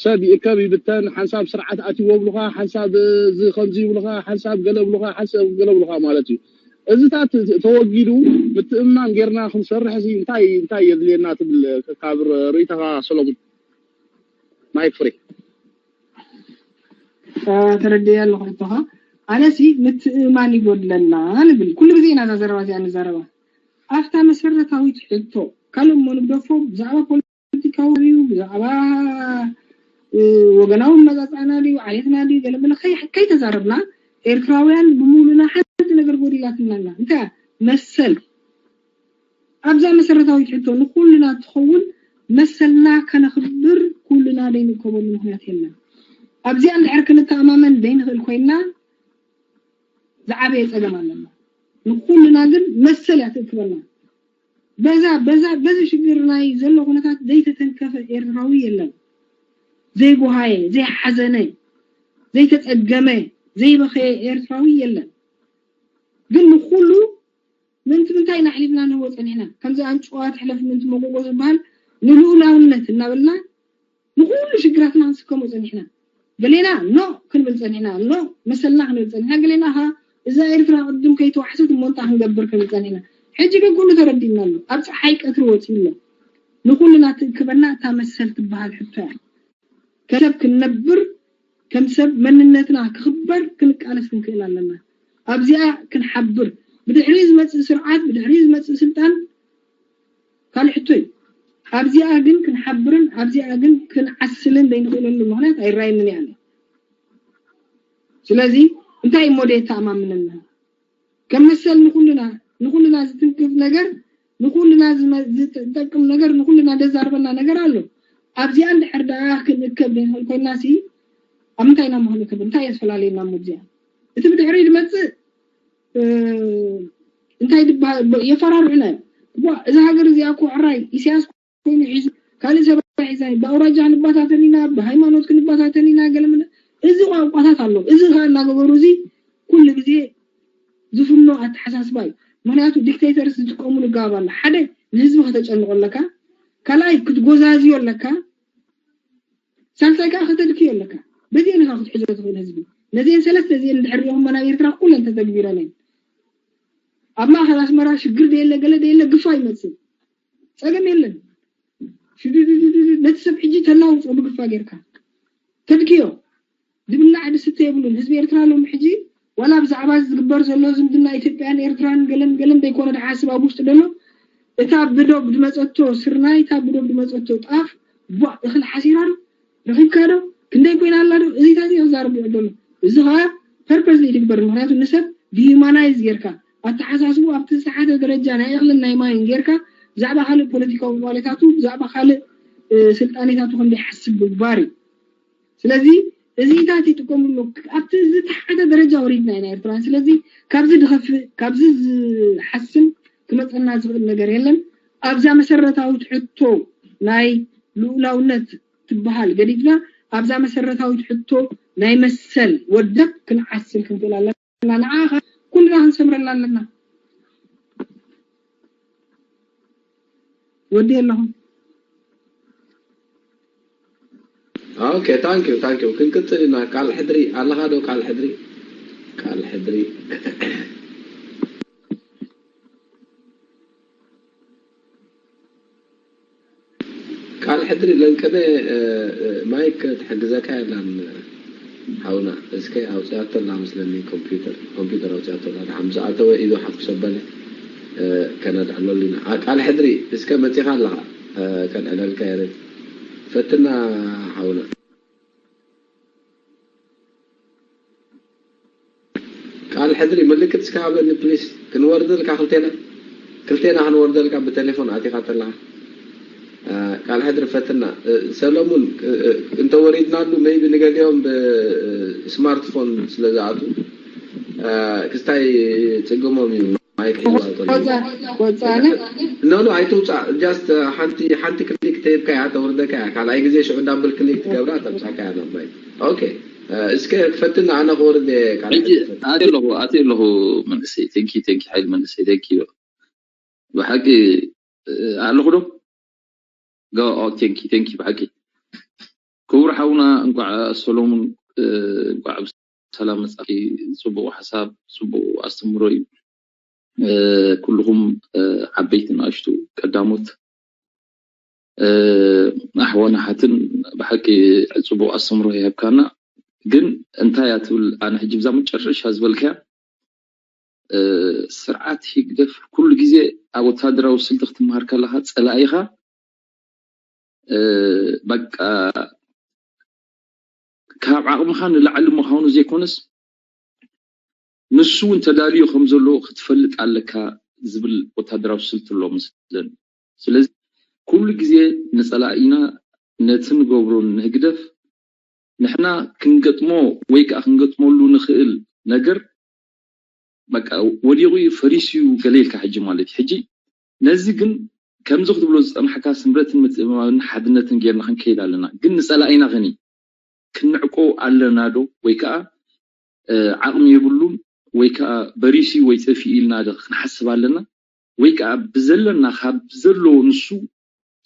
ሰብ ይእከብ ይብተን፣ ሓንሳብ ስርዓት ኣትይዎ ብሉኻ፣ ሓንሳብ እዚ ከምዚ ይብሉኻ፣ ሓንሳብ ገለ ብሉኻ፣ ሓንሳብ ገለ ብሉኻ ማለት እዩ። እዚታት ተወጊዱ ምትእምማን ጌርና ክንሰርሕ እዚ እንታይ እንታይ የድልየና ትብል ካብ ር- ርእይቶኻ ሰሎሙን? ማይክ ፍሪ። ተረድየ ኣለኹ ሕቶኻ። ኣነሲ ምትእምማን ይጎድለና ንብል። ኩሉ ግዜ ኢና እዛ ዘረባ እዚኣ ንዛረባ። ኣብታ መሰረታዊት ሕቶ ካልእ እሞ ንግደፎ ብዛዕባ ፖለቲካዊ እዩ ብዛዕባ እ፣ ወገናዊ መጻጽዕና ድዩ ዓሌትና ድዩ ገለ መለ ከይ- ከይተዛረብና ኤርትራውያን ብምሉና ሓንቲ ነገር ጎዲላትና ኣላ። እንታይ እያ? መሰል። ኣብዛ መሰረታዊት ሕቶ ንኩልና ትኸውን መሰልና ከነኽብር ኩልና ዘይንእከበሉ ምኽንያት የለን። ኣብዚኣ እንድሕር ክንተኣማመን ዘይንኽእል ኮይንና ዝዓበየ ጸገም ኣለና። ንኩልና ግን መሰል እያ ትእክበና። በዛ በዛ በዚ ሽግር ናይ ዘሎ ኩነታት ዘይተተንከፈ ኤርትራዊ የለን። ዘይጎሃየ፣ ዘይሓዘነ፣ ዘይተጸገመ፣ ዘይበኸየ ኤርትራዊ የለን። ግን ንኩሉ ምእንቲ ምንታይ ኢና ኣሕሊፍና ንህቦ ጸኒሕና? ከምዚ ኣንጭዋ ትሕለፍ ምእንቲ መጎጎ ዝበሃል ንልኡላውነት እናበልና ንኩሉ ሽግራትና ክንስከሞ ጸኒሕና። ገሌና ኖ ክንብል ጸኒሕና፣ ኖ መሰልና ክንብል ጸኒሕና። ገሌና ኸ እዛ ኤርትራ ቅድም ከይተዋሕሰት እሞ እንታይ ክንገብር ክንብል ጸኒሕና። ሕጂ ግን ኩሉ ተረዲእና ኣሎ። ኣብ ጸሓይ ቀትሪ ወጺኡ ኣሎ። ንኩልና ትእክበና እታ መሰል ትበሃል ሕቶ እያ። ከም ሰብ ክንነብር፣ ከም ሰብ መንነትና ክኽበር ክንቃለስ ክንክእል ኣለና። ኣብዚኣ ክንሓብር። ብድሕሪ ዝመጽእ ስርዓት፣ ብድሕሪ ዝመጽእ ስልጣን ካልእ ሕቶ እዩ። ኣብዚኣ ግን ክንሓብርን ኣብዚኣ ግን ክንዓስልን ዘይንኽእለሉ ምኽንያት ኣይራየንን እየ ኣነ። ስለዚ እንታይ እሞ ደየተኣማምነና? ከም መሰል ንኹልና ንኹልና ዝትንክፍ ነገር ንኹልና ዝመ- ዝጠቅም ነገር ንኹልና ደዛርበና ነገር ኣሎ። ኣብዚኣ እንድሕር ደኣ ክንእከብ ዘይንኽእል ኮይንና ሲ ኣብ ምንታይ ኢና እሞ ክንእከብ? እንታይ እየ ዝፈላልየና እሞ ኣብዚኣ? እቲ ብድሕሪኡ ዝመጽእ እንታይ ድበሃል የፈራርሑና እዮም። እዛ ሃገር እዚኣ እኮ ዕራይ ኢሳያስ ኮይኑ ሒዙ ካልእ ሰብ ኣይሒዛን እዩ። ብኣውራጃ ክንበታተን ኢና፣ ብሃይማኖት ክንበታተን ኢና፣ ገለ መለ እዚ ቋንቋታት ኣሎ። እዚ ከዓ እናገበሩ እዚ ኩሉ ግዜ ዝፍኖ ኣተሓሳስባ እዩ። ምክንያቱ ዲክቴተርስ ዝጥቀሙሉ ኣገባብ ኣሎ። ሓደ ንህዝቢ ከተጨንቆ ኣለካ፣ ካልኣይ ክትጎዛዝዮ ኣለካ፣ ሳልሳይ ከዓ ከተድክዮ ኣለካ። በዚአን ኢኻ ክትሕዞ ትኽእል ህዝቢ። ነዚአን ሰለስተ እዚአን እንድሕር ሪኦኹሞ ናብ ኤርትራ ኩለን ተተግቢረን እየን። ኣብ ማእኸል ኣስመራ ሽግር ደየለ ገለ ደየለ ግፋ ይመፅእ፣ ፀገም የለን። ሽዱዱዱዱ ነቲ ሰብ ሕጂ ተላውፆ ብግፋ ጌርካ ተድክዮ። ዝብላዕ ዝስተ የብሉን ህዝቢ ኤርትራ ሎም ሕጂ ዋላ ብዛዕባ ዝግበር ዘሎ ዝምድና ኢትዮጵያን ኤርትራን ገለን ገለን ዘይኮነ ድሓስብ ኣብ ውሽጢ ዘሎ እታ ብዶብ ዝመፀቶ ስርናይ እታ ብዶብ ዝመፀቶ ጣፍ ቧ እኽል ሓሲራ ዶ ረኺብካ ዶ ክንደይ ኮይና ኣላ ዶ እዚታት እዩ ክዛረብ ይውዕል ዘሎ። እዚ ከዓ ፐርፐስ ዝግበር ምክንያቱ ንሰብ ዲሂማናይዝ ጌርካ ኣተሓሳስቡ ኣብቲ ዝተሓተ ደረጃ ናይ እኽልን ናይ ማይን ጌርካ ብዛዕባ ካልእ ፖለቲካዊ ምዕባሌታቱ ብዛዕባ ካልእ ስልጣኔታቱ ከም ዘይሓስብ ምግባር እዩ። ስለዚ እዚታት ይጥቀምሉ ኣብቲ ዝተሓተ ደረጃ ወሪድና ኢና ኤርትራውያን። ስለዚ ካብዚ ዝኸፍእ ካብዚ ዝሓስን ክመፀና ዝኽእል ነገር የለን። ኣብዛ መሰረታዊት ሕቶ ናይ ልኡላውነት ትበሃል ገዲፍና ኣብዛ መሰረታዊት ሕቶ ናይ መሰል ወደብ ክንዓስል ክንክእል ኣለና። ንዓ ኩልና ክንሰምረላ ኣለና። ወዲ ኣለኹም። Okay, thank you, thank you. ክንቅፅል ኢና። ቃል ሕድሪ ኣለኻ ዶ? ቃል ሕድሪ ቃል ሕድሪ ቃል ሕድሪ ለንቀደ ማይክ ትሕግዘካ የላን ሓውና። እስከ ኣውፅኣቶ ኣላ መስለኒ ኮምፒውተር ኮምፒውተር ኣውፅኣቶ ኣላ። ድሓም ዝኣተወ ኢዱ ሓፍ ሰበለ ከነድዕለሉ ኢና። ቃል ሕድሪ እስከ መፂኻ ኣለኻ ከድዕለልካ የረ ፈትና ሓውና። ቃል ሕድሪ ምልክት እስከ ሃበኒ ፕሊስ። ክንወርደልካ ክልቴና ክልቴና ክንወርደልካ ብቴሌፎን ኣቲኻ ተለኻ ቃል ሕድሪ ፈትና። ሰለሙን እንተወሪድናሉ maybe ንገሊኦም ብስማርትፎን ስለ ዝኣቱ ክስታይ ፅግሞም እዩ። ማይክ ሒዝዋ ከሎ ወፃነ ኖ ኖ ኣይትውፃእ። Just ሓንቲ ሓንቲ ክሊክ ተይብካ እያ ተውርደካ እያ። ካልኣይ ግዜ ሽዑ ዳብል ክሊክ ትገብራ ተምፃካ እያ ናብ ማይክ። Okay እስከ ክፈትን ኣነ ክወርድ እየ። ካልኣይ ሕጂ ኣትየ ኣለኹ ኣትየ ኣለኹ መንእሰይ። Thank you thank you ሓይል መንእሰይ thank you ብሓቂ ኣለኹ ዶ? Thank you thank you ብሓቂ ክቡር ሓውና እንኳዕ ሰሎሙን እንኳዕ ብሰላም መጻኪ። ጽቡቅ ሓሳብ ጽቡቅ ኣስተምሮ እዩ። ኩልኹም ዓበይቲ ንኣሽቱ ቀዳሞት ኣሕዋን ኣሓትን ብሓቂ ጽቡቅ ኣስተምሮ ይሃብካና። ግን እንታይ እያ ትብል ኣነ ሕጂ ብዛ መጨረሻ ዝበልካያ ስርዓት ህግደፍ ኩሉ ግዜ ኣብ ወታደራዊ ስልቲ ክትመሃር ከለኻ ጸላኢኻ በቃ ካብ ዓቕምኻ ንላዕሊ ምዃኑ ዘይኮነስ ንሱ እውን ተዳልዩ ከም ዘሎ ክትፈልጥ ኣለካ ዝብል ወታደራዊ ስልቲ ኣሎ መስለኒ። ስለዚ ኩሉ ግዜ ንጸላኢና ነቲ ንገብሮ ንህግደፍ ንሕና ክንገጥሞ ወይ ከዓ ክንገጥመሉ ንኽእል ነገር በቃ ወዲቑ እዩ ፈሪሱ እዩ ገለ ኢልካ ሕጂ ማለት እዩ። ሕጂ ነዚ ግን ከምዚ ክትብሎ ዝፀናሕካ ስምረትን ምትእምማንን ሓድነትን ጌርና ክንከይድ ኣለና። ግን ንፀላኢና ኸኒ ክንዕቆ ኣለና ዶ? ወይ ከዓ ዓቕሚ የብሉን ወይ ከዓ በሪሱ ወይ ጠፊኡ ኢልና ዶ ክንሓስብ ኣለና? ወይ ከዓ ብዘለና ካብ ዘለዎ ንሱ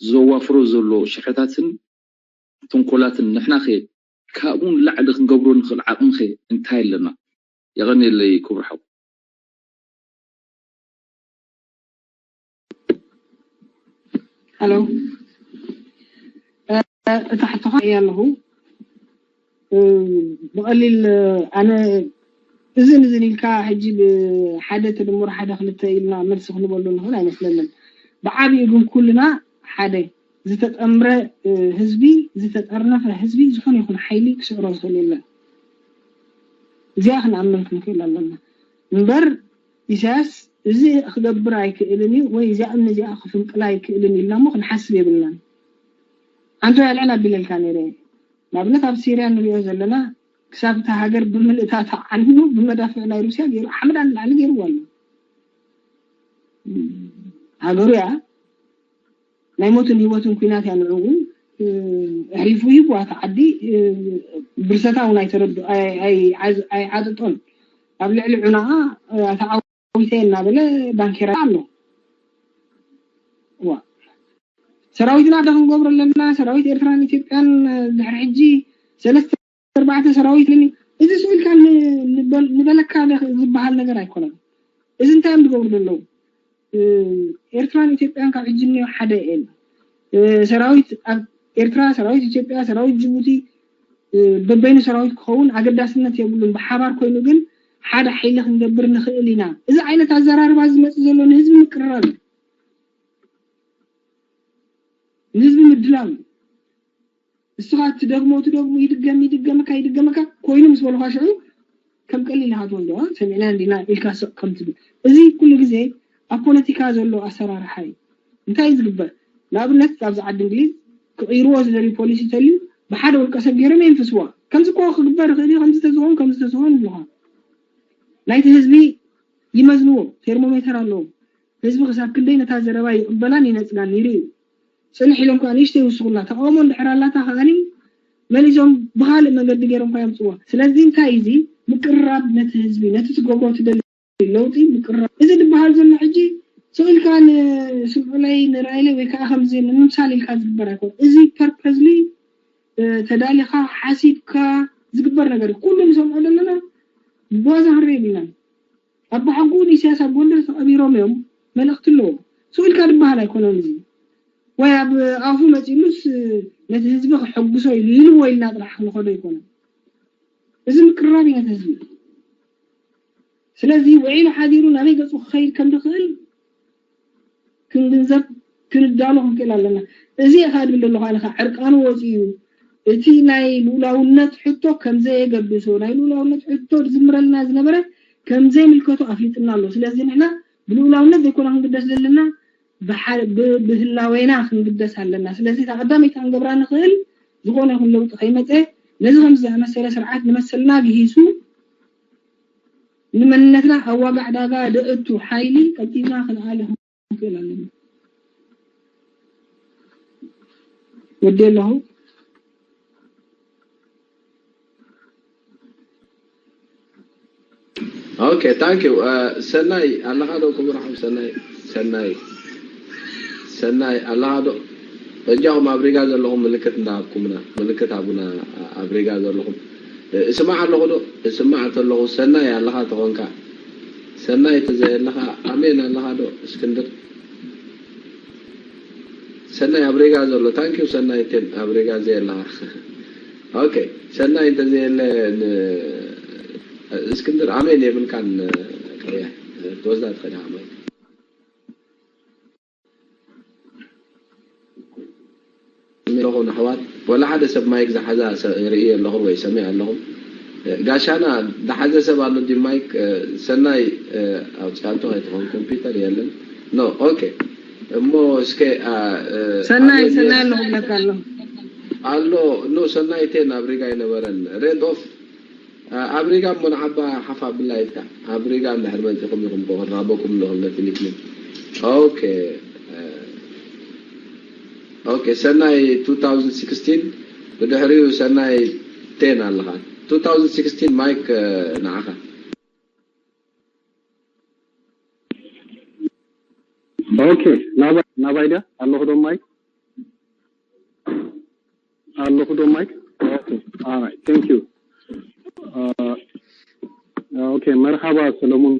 ዘዋፍሮ ዘሎ ሽርሕታትን ተንኮላትን ንሕና ከ ካብኡ ንላዕሊ ክንገብሮ ንኽእል ዓቕሚ ከ እንታይ ኣለና? የቐንየለይ ክቡር ሓው። ሄሎ፣ እታ ሕቶኻ እያ ኣለኹ። ብቐሊል ኣነ እዝን እዝን ኢልካ ሕጂ ብሓደ ተድምሮ ሓደ ክልተ ኢልና መልሲ ክንበሉ ንኽእል ኣይመስለንን። ብዓብዩ ግን ኩልና ሓደ ዝተጠምረ ህዝቢ፣ ዝተጠርነፈ ህዝቢ ዝኾነ ይኹን ሓይሊ ክስዕሮ ዝኽእል የለን። እዚኣ ክንኣምን ክንክእል ኣለና እምበር ኢሳያስ እዚ ክገብር ኣይክእልን እዩ ወይ እዚኣ እምኒ እዚኣ ክፍንቅላ ኣይክእልን ኢልና እሞ ክንሓስብ የብልናን። ኣንቶ ያልዕን ኣቢለልካ ነይረ። ንኣብነት ኣብ ሲርያ ንሪኦ ዘለና ክሳብ እታ ሃገር ብምልእታ ተዓኑ ብመዳፍዕ ናይ ሩስያ ገይሩ ሓመድ ንላዕሊ ገይርዎ ኣሎ። ሃገሩ እያ ናይ ሞትን ህይወትን ኩናት እያ ንዕኡ ኣሕሊፉ ሂቡ። ኣታ ዓዲ ብርሰታ እውን ኣይተረዱ ኣይዓጥጦን። ኣብ ልዕሊ ዑናኣ ኣታ ዓዊተ እናበለ ዳንኬራ ኣሎ። ሰራዊትና ዶ ክንገብሮ ኣለና? ሰራዊት ኤርትራን ኢትዮጵያን ድሕሪ ሕጂ ሰለስተ ኣርባዕተ ሰራዊት ልን እዚ ስኢልካ ንበለካ ዝበሃል ነገር ኣይኮነን። እዚ እንታይ እዮም ዝገብሩ ዘለዉ? ኤርትራን ኢትዮጵያን ካብ ሕጂ እኒኦ ሓደ እየን። ሰራዊት ኣብ ኤርትራ፣ ሰራዊት ኢትዮጵያ፣ ሰራዊት ጅቡቲ በበይኑ ሰራዊት ክኸውን ኣገዳስነት የብሉን። ብሓባር ኮይኑ ግን ሓደ ሓይሊ ክንገብር ንኽእል ኢና። እዚ ዓይነት ኣዘራርባ ዝመፅእ ዘሎ ንህዝቢ ምቅርራብ እዩ። ንህዝቢ ምድላው እዩ። እስኻ ትደግሞ ትደግሞ ይድገም ይድገመካ ይድገመካ ኮይኑ ምስ በልኳ ሽዑ ከም ቀሊል ኢኻ ትወስዶ። ሰሚዕና እንዲና ኢልካ ስቕ ከም ትብል። እዚ ኩሉ ግዜ ኣብ ፖለቲካ ዘሎ ኣሰራርሓ እዩ። እንታይ እዩ ዝግበር? ንኣብነት ኣብዚ ዓዲ እንግሊዝ ክቕይርዎ ዝደልዩ ፖሊሲ ተልዩ ብሓደ ውልቀ ሰብ ገይሮም የንፍስዋ። ከምዚ እኮ ክግበር ይኽእል እዩ፣ ከምዚ ተዝኸውን ከምዚ ተዝኸውን ይብሉኻ። ናይቲ ህዝቢ ይመዝንዎ፣ ቴርሞሜተር ኣለዎም። ህዝቢ ክሳብ ክንደይ ነታ ዘረባ ይቕበላን ይነጽጋን ይርእዩ። ጽንሕ ኢሎም ከኣ ንእሽተይ ይውስኹላ። ተቓውሞ እንድሕር ኣላታ ከኣኒ መሊሶም ብኻልእ መገዲ ገይሮም ከኣ የምጽዋ። ስለዚ እንታይ እዚ ምቅርራብ ነቲ ህዝቢ ነቲ ትገብሮ ትደሊ ለውጢ ምቅርራብ እዚ ዝበሃል ዘሎ ሕጂ ስቕ ኢልካ ንስምዑለይ ንርኣይለይ ወይ ከዓ ከምዚ ንምምሳል ኢልካ ዝግበር ኣይኮን። እዚ ፐርፐዝሊ ተዳሊኻ ሓሲብካ ዝግበር ነገር እዩ። ኩሉ ንሰምዖ ዘለና ብዋዛ ክንርኢ የብልናን። ኣቦሓጎኡ ንኢሳያስ ኣብ ጎንደር ተቐቢሮም እዮም፣ መልእኽቲ ኣለዎ። ስቕ ኢልካ ዝበሃል ኣይኮነን እዚ። ወይ ኣብ ኣፉ መፂሉስ ነቲ ህዝቢ ክሕጉሶ ኢሉ ኢልዎ ኢልና ጥራሕ ክንኸዶ ኣይኮነን። እዚ ምቅርራብ እዩ ነቲ ህዝቢ። ስለዚ ውዒሉ ሓዲሩ ናበይ ገፁ ክኸይድ ከም ዝኽእል ክንግንዘብ ክንዳሎ ክንክእል ኣለና። እዚ እየ ከዓ ድብል ዘለኹ ኣነ ከዓ ዕርቃኑ ወፂኡ እዩ። እቲ ናይ ልኡላውነት ሕቶ ከም ዘየገብሶ ናይ ልኡላውነት ሕቶ ዝዝምረልና ዝነበረ ከም ዘይምልከቶ ኣፍሊጥና ኣሎ። ስለዚ ንሕና ብልኡላውነት ዘይኮነ ክንግደስ ዘለና ብህላዌና ክንግደስ ኣለና። ስለዚ እታ ቀዳመይቲ ክንገብራ ንኽእል ዝኾነ ይኹን ለውጢ ከይመፀ ነዚ ከምዚ ዝኣመሰለ ስርዓት ንመሰልና ግሂሱ ንመንነትና ኣብ ዋጋ ዕዳጋ ደእቱ ሓይሊ ቀልጢፍና ክንኣለ ክንክእል ኣለና። ወዲ ኣለኹ። ኦኬ ታንክ ዩ። ሰናይ ኣለኻ ዶ? ክቡር ሓው ሰናይ ሰናይ ሰናይ ኣለኻ ዶ? በጃኹም ኣብ ሪጋ ዘለኹም ምልክት እንዳሃብኩምና ምልክት ሃቡና። ኣብ ሪጋ ዘለኹም እስማዕ ኣለኹ ዶ? እስማዕ ተለኹ ሰናይ ኣለኻ ተኾንካ ሰናይ ተዘየለኻ ኣሜን ኣለኻ ዶ? እስክንድር ሰናይ ኣብ ሪጋ ዘሎ ታንክ ዩ ሰናይ ቴን ኣብ ሪጋ ዘየለኻ ኦኬ ሰናይ እንተዘየለ እስክንድር ኣሜን የብልካን ቀያ ትወስዳ ትኸዳ ማይ ኣለኹ ንኣሕዋት ወላ ሓደ ሰብ ማይክ ዝሓዛ ርኢ ኣለኹም ወይ ሰሚዕ ኣለኹም ጋሻና ዝሓዘ ሰብ ኣሎ ዲ ማይክ ሰናይ ኣውፅኣቶ ኣይትኾን ኮምፒውተር የለን ኖ ኦኬ እሞ እስከ ሰናይ ሰናይ ኣለኹ ብለካ ኣሎ ኣሎ ኖ ሰናይ ቴን ኣብ ሪጋ ኣይነበረን ሬድ ኦፍ ኣብ ሪጋ እሞ ንዓባ ሓፍ ኣብላ ኢልካ ኣብ ሪጋ እንድሕር መፂኹም ኢኹም እኮ ክንራበኩም ንኽእል ነቲ ኒክኒክ ኦኬ ኦኬ ሰናይ two thousand sixteen ብድሕሪኡ ሰናይ ten ኣለኻ two thousand sixteen ማይክ ንዓኻ ኦኬ ናባይ ናባይ ድያ ኣለኹ ዶ ማይክ ኣለኹ ዶ ማይክ ኦኬ alright thank you ኦኬ መርሓባ ሰለሙን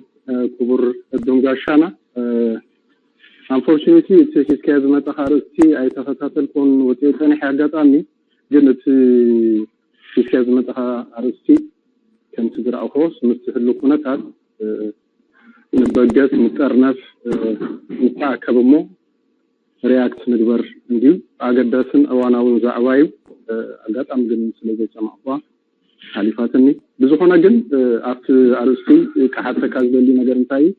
ክቡር ዕዱም ጋሻና unfortunately እቲ ሒዝካዮ ዝመጻኻ ኣርእስቲ ኣይተኸታተልኩን ወፂኡ ፀኒሐ ኣጋጣሚ ግን እቲ ሒዝካዮ ዝመጻኻ ኣርእስቲ ከምቲ ዝረኣኹዎስ ምስ ህሉ ኩነታት ንበገስ ንጠርነፍ ንተኣከብ እሞ ሪያክት ንግበር እንድዩ። ኣገዳስን እዋናውን ዛዕባ እዩ። ኣጋጣሚ ግን ስለ ዘይሰማዕኳ ሓሊፋትኒ። ብዝኾነ ግን ኣብቲ ኣርእስቲ ክሓተካ ዝደሊ ነገር እንታይ እዩ?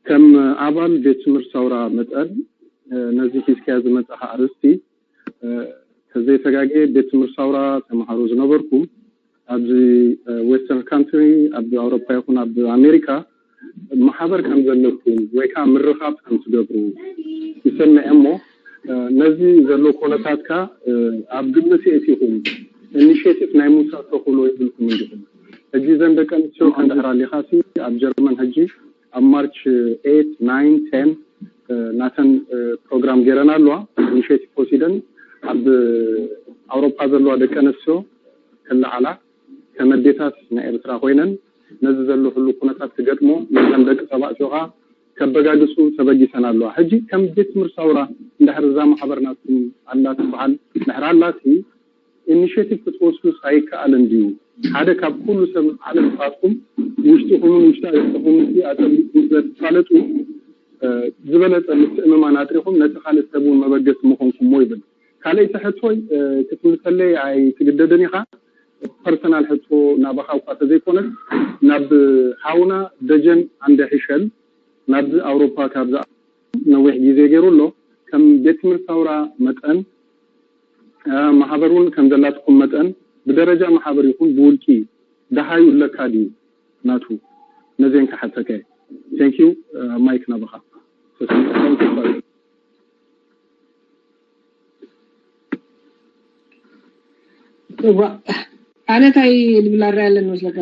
ከም ኣባል ቤት ትምህርቲ ሳውራ መጠን ነዚ ሒዝካዮ ዝመጻኻ ኣርእስቲ ተዘይተጋግየ ቤት ትምህርቲ ሳውራ ተምሃሮ ዝነበርኩም ኣብዚ ዌስተርን ካንትሪ ኣብ ኣውሮፓ ይኹን ኣብ ኣሜሪካ ማሕበር ከም ዘለኩም ወይ ከዓ ምርኻብ ከም ትገብሩ ይሰምዐ እሞ ነዚ ዘሎ ኮነታትካ ኣብ ግምት የእቲኹም ኢኒሽቲቭ ናይ ምውሳድ ተኽእሎ የብልኩም እንዲኹም። ሕጂ እዘን ደቂ ኣንስትዮ ከም ድሕር ኣሊኻሲ ኣብ ጀርመን ሕጂ ኣብ ማርች ኤት ናይን ቴን ናተን ፕሮግራም ገይረን ኣለዋ ኢኒሽቲቭ ወሲደን ኣብ ኣውሮፓ ዘለዋ ደቂ ኣንስትዮ ክለዓላ ከም ኣዴታት ናይ ኤርትራ ኮይነን ነዚ ዘሎ ህሉ ኩነታት ክገጥሞ ነዘን ደቂ ተባዕትዮ ከኣ ከበጋግሱ ተበጊሰን ኣለዋ። ሕጂ ከም ቤት ትምህርቲ ሳውራ እንድሕር እዛ ማሕበር ናትኩም ኣላ ትበሃል እንድሕር ኣላሲ ኢኒሽቲቭ ክትወስዱስ ኣይከኣልን ድዩ? ሓደ ካብ ኩሉ ሰብ ዓለም ንስኻትኩም ውሽጥኹምን ውሽጢ ኣደኹምን ኣጸቢቕኩም ስለ ትፋለጡ ዝበለጸ ምትእምማን ኣጥሪኹም ነቲ ካልእ ሰብ እውን መበገሲ ምኾንኩሞ ይብል። ካልኣይቲ ሕቶይ ክትምልሰለይ ኣይትግደድን ኢኻ። ፐርሰናል ሕቶ ናባኻ እኳ ተዘይኮነስ ናብ ሓውና ደጀን ኣንደ ሒሸል ናብዚ ኣውሮፓ ካብ ነዊሕ ግዜ ገይሩ ኣሎ። ከም ቤት ትምህርቲ ሳውራ መጠን ማሕበር እውን ከም ዘላትኩም መጠን ብደረጃ ማሕበር ይኹን ብውልቂ ደሃዩ ኣለካ ድዩ? ናቱ ነዚአን ክሓተከ። ቴንክ ዩ። ማይክ ናባኻ። እዋ ኣነ እንታይ ልብል ኣረኣያ ኣለኒ መስለካ?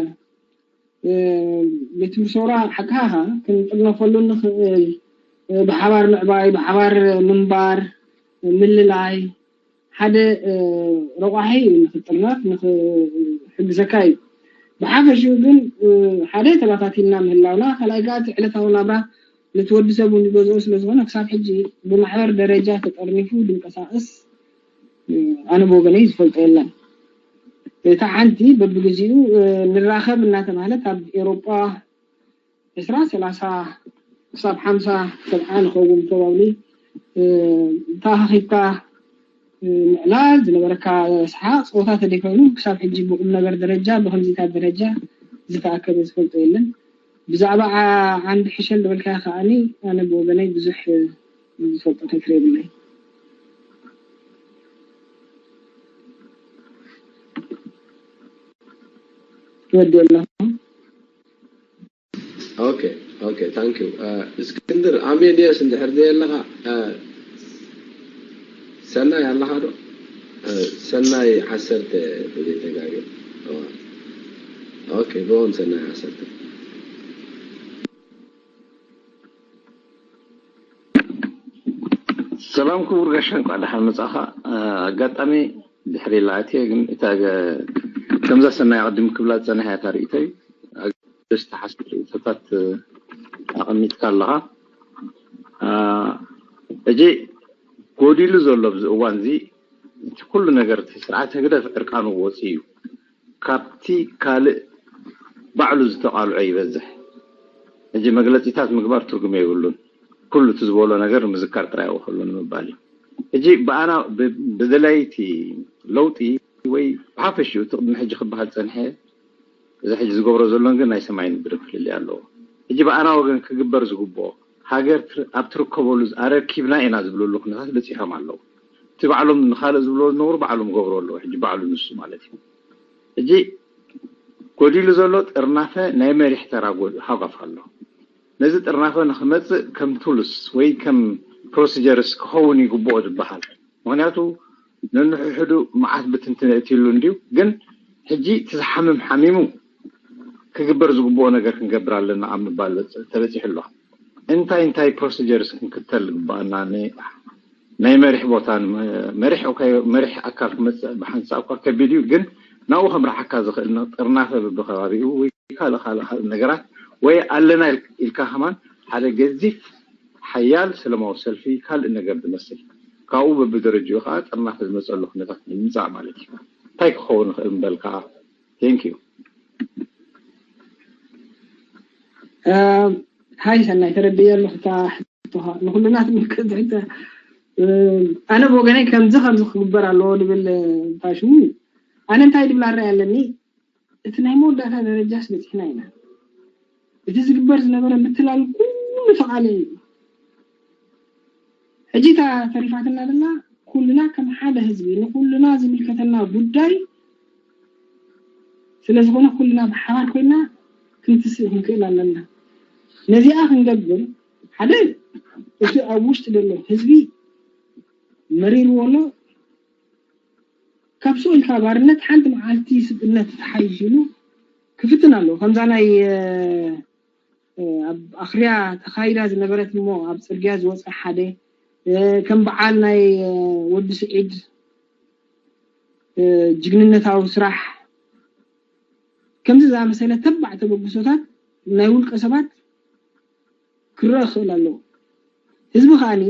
ቤት ትምህርቲ ሰውራ ሓቅኻ ክንጥርነፈሉ ንኽእል ብሓባር ምዕባይ፣ ብሓባር ምንባር፣ ምልላይ ሓደ ረቋሒ እዩ ንኽጥርነፍ ንኽሕግዘካ እዩ። ብሓፈሽኡ ግን ሓደ ተባታቲልና ምህላውና ካልኣይ ከዓ እቲ ዕለታዊ ናብራ ነቲ ወዲ ሰብ እውን ይገዝኦ ስለ ዝኾነ ክሳብ ሕጂ ብማሕበር ደረጃ ተጠርኒፉ ድንቀሳቐስ ኣነ ብወገነይ ዝፈልጦ የለን። እታ ሓንቲ በብግዜኡ ንራኸብ እናተባህለት ኣብ ኤሮጳ ዕስራ ሰላሳ ክሳብ ሓምሳ ሰብዓ ንኸውን ፕሮባብሊ ተኣኻኺብካ ምዕላል ዝነበረካ ሰሓቕ ፀወታ ተደይኮይኑ ክሳብ ሕጂ ብቁም ነገር ደረጃ ብክምዚታት ደረጃ ዝተኣከበ ዝፈልጦ የለን። ብዛዕባ ዓንዲ ሕሸል ዝበልካዮ ከዓኒ ኣነ ብወገነይ ብዙሕ ዝፈልጦ ነገር የብለይ። ወዲ ኣለኹ። ኦኬ ኦኬ ታንክ ዩ እስክንድር ኣሜድያስ እንድሕር ዘየለኻ ሰናይ ኣለኻ ዶ ሰናይ ዓሰርተ ተዘይተጋግየ ኦኬ ብኦም ሰናይ ዓሰርተ ሰላም ክቡር ጋሻ እንኳዕ ደሓን መጻኻ ኣጋጣሚ ድሕሪ ኢላ ኣትየ ግን እታ ከምዛ ሰናይ ኣቐዲሙ ክብላ ዝጸንሐ እያ እታ ርእይቶይ ኣገደስቲ ሓሳብ ርእይቶታት ኣቐሚጥካ ኣለኻ ሕጂ ጎዲሉ ዘሎ ኣብዚ እዋን እዚ እቲ ኩሉ ነገር እቲ ስርዓት ህግደፍ ዕርቃኑ ወፂኡ እዩ ካብቲ ካልእ ባዕሉ ዝተቃልዖ ይበዝሕ። ሕጂ መግለጺታት ምግባር ትርጉም የብሉን። ኩሉ እቲ ዝበሎ ነገር ንምዝካር ጥራይ ይውክሉ ንምባል እዩ። ሕጂ ብኣና ብደላይቲ ለውጢ ወይ ብሓፈሽኡ እቲ ቅድሚ ሕጂ ክበሃል ጸንሐ እዚ ሕጂ ዝገብሮ ዘሎን ግን ናይ ሰማይን ምድርን ፍልልይ ኣለዎ። ሕጂ ብኣና ወገን ክግበር ዝግብኦ ሃገር ኣብ ትርከበሉ ኣረኪብና ኢና ዝብልሉ ኩነታት በፂሖም ኣለዉ። እቲ ባዕሎም ንካልእ ዝብልዎ ዝነብሩ ባዕሎም ገብሩ ኣለዉ። ሕጂ ባዕሉ ንሱ ማለት እዩ። ሕጂ ጎዲሉ ዘሎ ጥርናፈ ናይ መሪሕ ተራ ሃጓፍ ኣሎ። ነዚ ጥርናፈ ንክመፅእ ከም ቱልስ ወይ ከም ፕሮሲጀርስ ክኸውን ይግብኦ ዝበሃል። ምክንያቱ ነንሕሕዱ መዓት ብትንትን እትይሉ እንድዩ፣ ግን ሕጂ እቲ ዝሓምም ሓሚሙ ክግበር ዝግብኦ ነገር ክንገብር ኣለና ኣብ ምባል ተበፂሑ ኣሎ። እንታይ እንታይ ፕሮሲጀርስ ክንክተል ዝግባኣና ናይ መሪሕ ቦታ መሪሕ መሪሕ ኣካል ክመፅእ ብሓንሳብ እኳ ከቢድ እዩ፣ ግን ናብኡ ከምርሓካ ዝኽእል ጥርናፈ በብከባቢኡ ወይ ካልእ ካልእ ካልእ ነገራት ወይ ኣለና ኢልካ ከማን ሓደ ገዚፍ ሓያል ሰለማዊ ሰልፊ ካልእ ነገር ዝመስል ካብኡ በብደረጅኡ ከዓ ጥርናፈ ዝመፀሉ ኩነታት ንምምፃእ ማለት እዩ። እንታይ ክኸውን ይኽእል ምበልካ? Thank you። ሃይ ሰናይ ተረድየ ኣለኹ እታ ንኹልና ትምልከት ዝሕተ ኣነ ብወገነይ ከምዚ ከምዚ ክግበር ኣለዎ ድብል ታሽሙ ኣነ እንታይ ድብል ኣረኣይ ኣለኒ እቲ ናይ መወዳእታ ደረጃ ስበፂሕና ኢና እቲ ዝግበር ዝነበረ ምትላል ኩሉ ተቃለ እዩ ሕጂ እታ ተሪፋትና ደላ ኩልና ከም ሓደ ህዝቢ ንኩልና ዝምልከተና ጉዳይ ስለዝኾነ ኩልና ብሓባር ኮይና ክንትስእ ክንክእል ኣለና ነዚኣ ክንገብር ሓደ እቲ ኣብ ውሽጢ ዘሎ ህዝቢ መሪርዎ ኣሎ ካብ ስኡ ኢልካ ባርነት ሓንቲ መዓልቲ ስብእነት ተሓይሽ ኢሉ ክፍትን ኣሎ ከምዛ ናይ ኣብ ኣኽርያ ተኻይዳ ዝነበረት እሞ ኣብ ፅርግያ ዝወፀ ሓደ ከም በዓል ናይ ወዲ ስዒድ ጅግንነታዊ ስራሕ ከምዚ ዝኣመሰለ ተባዕ ተበግሶታት ናይ ውልቀ ሰባት ክረአ ክእል ኣለዎ ህዝቢ ከዓኒ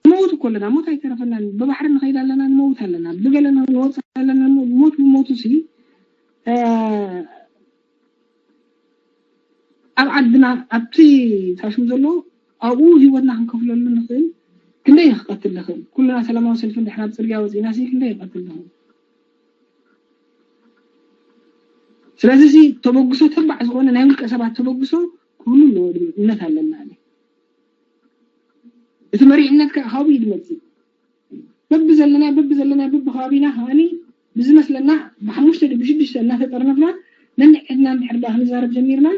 ንመውት እኮ ኣለና ሞት ኣይተረፈናን ብባሕሪ ንኸይድ ኣለና ንመውት ኣለና ብገለ ንወፅእ ኣለና ሞት ብሞቱ ሲ ኣብ ዓድና ኣብቲ ታሽሙ ዘሎ ኣብኡ ህይወትና ክንከፍለሉ ንኽእል ክንደይ ክቀትል ንኽእል ኩልና ሰላማዊ ሰልፊ እንድሕር ኣብ ፅርግያ ወፂና ሲ ክንደይ ክቀትል ንኽእል ስለዚ ሲ ተበግሶ ተባዕ ዝኾነ ናይ ውልቀ ሰባት ተበግሶ ክህሉ ኣለዎ ድብል እምነት ኣለና እቲ መሪሕነት ከዓ ካብኡ እዩ ዝመፅእ በቢ ዘለና በቢ ዘለና በቢ ከባቢና ከዓኒ ብዝመስለና ብሓሙሽተ ድ ብሽዱሽተ እናተጠርነፍና ነንሕድሕድና እንድሕር ደኣ ክንዛረብ ጀሚርና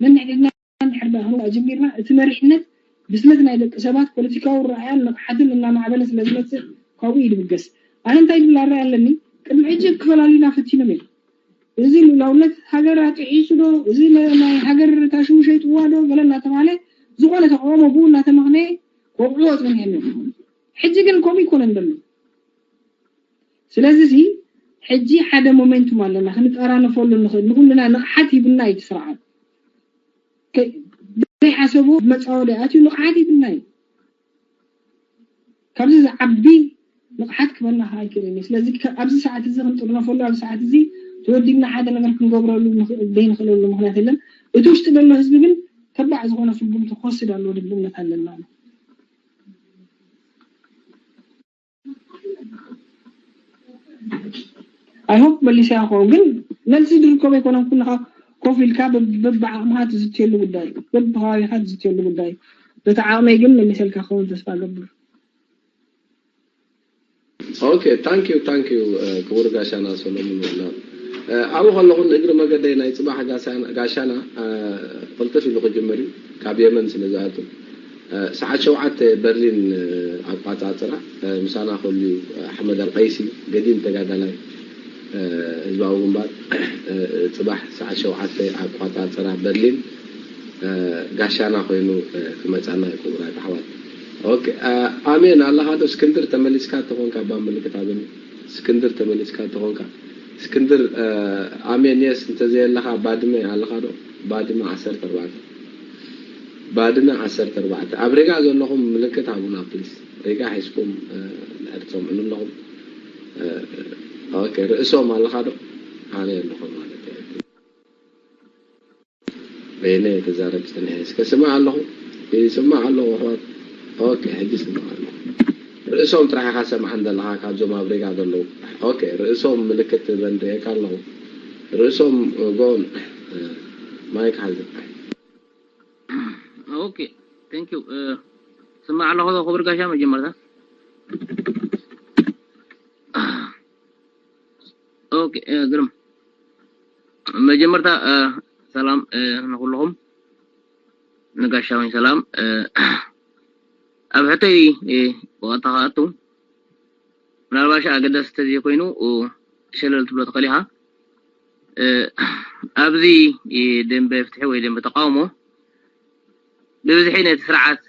ነንሕድሕድና እንድሕር ደኣ ክንዋእ ጀሚርና እቲ መሪሕነት ብስለት ናይ ደቂ ሰባት ፖለቲካዊ ረኣያን ንቕሓትን እናማዕበለ ስለ ዝመፅእ ካብኡ እዩ ድብገስ ኣነ እንታይ ድብል ኣረኣይ ኣለኒ ቅድሚ ሕጂ ክፈላልዩና ፈቲኖም እዮም እዚ ልኡላውነት ሃገር ኣጥዒሱ ዶ እዚ ናይ ሃገር ታሽሙ ሸይጥዋ ዶ ገለ እናተባሃለ ዝኾነ ተቃውሞ ብኡ እናተመኽነየ ወቕዕዎ ጸኒሐ ኣለኹ። ሕጂ ግን ከምኡ ኣይኮነን ዘሎ። ስለዚ እዚ ሕጂ ሓደ ሞሜንቱም ኣለና ክንጠራነፈሉ ንኽእል ንኹልና ንቕሓት ሂቡና እዩ እቲ ስርዓት። ዘይሓሰቦ መጻወዲ ኣትዩ ንቕሓት ሂቡና እዩ። ካብዚ ዝዓቢ ንቕሓት ክበና ከዓ ኣይክእልን እዩ። ስለዚ ከ- ኣብዚ ሰዓት እዚ ክንጥርነፈሉ ኣብዚ ሰዓት እዚ ተወዲብና ሓደ ነገር ክንገብረሉ ንኽእል ዘይንኽእለሉ ምኽንያት የለን። እቲ ውሽጢ ዘሎ ህዝቢ ግን ተባዕ ዝኾነ ስጉምቲ ክወስድ ኣለዎ ዝብል እምነት ኣለና። I hope መሊሰያ ክኸውን ግን መልሲ ድርኮብ ኣይኮነን ኩልኻ ኮፍ ኢልካ በብ- በብዓቕምኻ ትዝትየሉ ጉዳይ እዩ በብከባቢኻ ትዝትየሉ ጉዳይ እዩ በቲ ዓቕመይ ግን መሊሰልካ ክኸውን ተስፋ እገብር Okay thank you thank you ክቡር ጋሻና ሰሎሙን ወላ ኣብኡ ከለኹ ንእግሪ መገደይ ናይ ፅባሕ ጋሻና ቅልጥፍ ኢሉ ክጅምር እዩ ካብ የመን ስለ ዝኣቱ ሰዓት ሸውዓተ በርሊን ኣቋፃፅራ ምሳና ከሉ ኣሕመድ ኣልቀይሲ ገዲም ተጋዳላይ ህዝባዊ ግንባር ፅባሕ ሰዓት ሸውዓተ ኣቋፃፅራ በርሊን ጋሻና ኮይኑ ክመፃና እዩ ክቡራት ኣሕዋት ኣሜን ኣለኻ ዶ እስክንድር ተመሊስካ ተኾንካ እባ ምልክት ሃበኒ እስክንድር ተመሊስካ ተኾንካ እስክንድር ኣሜን የስ እንተዘየለኻ ባድመ ኣለኻ ዶ ባድመ ዓሰርተ ኣርባዕተ ባድመ ዓሰርተ ኣርባዕተ ኣብ ሪጋ ዘለኹም ምልክት ሃቡና ፕሊስ ሪጋ ሒዝኩም ድሕር ትሰምዑኒ ኣለኹም ኦኬ ርእሶም ኣለኻ ዶ ኣነ ኣለኹ ማለት እዩ በይነ ክዛረብ ጸኒሐ እስከ ስማዕ ኣለኹ ይስማዕ ኣለኹ ኣሕዋት ኦኬ ሕጂ ስማዕ ኣለኹ ርእሶም ጥራሕ ኢኻ ሰምዓን ዘለኻ ካብዞም ኣብ ሪጋ ዘለዉ ኦኬ ርእሶም ምልክት በንርእየካ ኣለኹ ርእሶም ጎን ማይክ ሓዘ ኦኬ thank you ስማዕ ኣለኹ ክቡር ጋሻ መጀመርታ ኦኬ ግርም መጀመርታ ሰላም ንኩልኹም ንጋሻ ወይ ሰላም ኣብ ሕቶይ ብቐጥታ ክኣቱ ምናልባሽ ኣገዳሲ ተዘይኮይኑ ሸለል ትብሎ ትኽእል ኢኻ ኣብዚ ደንበ ፍትሒ ወይ ደንበ ተቃውሞ ብብዝሒ ነቲ ስርዓት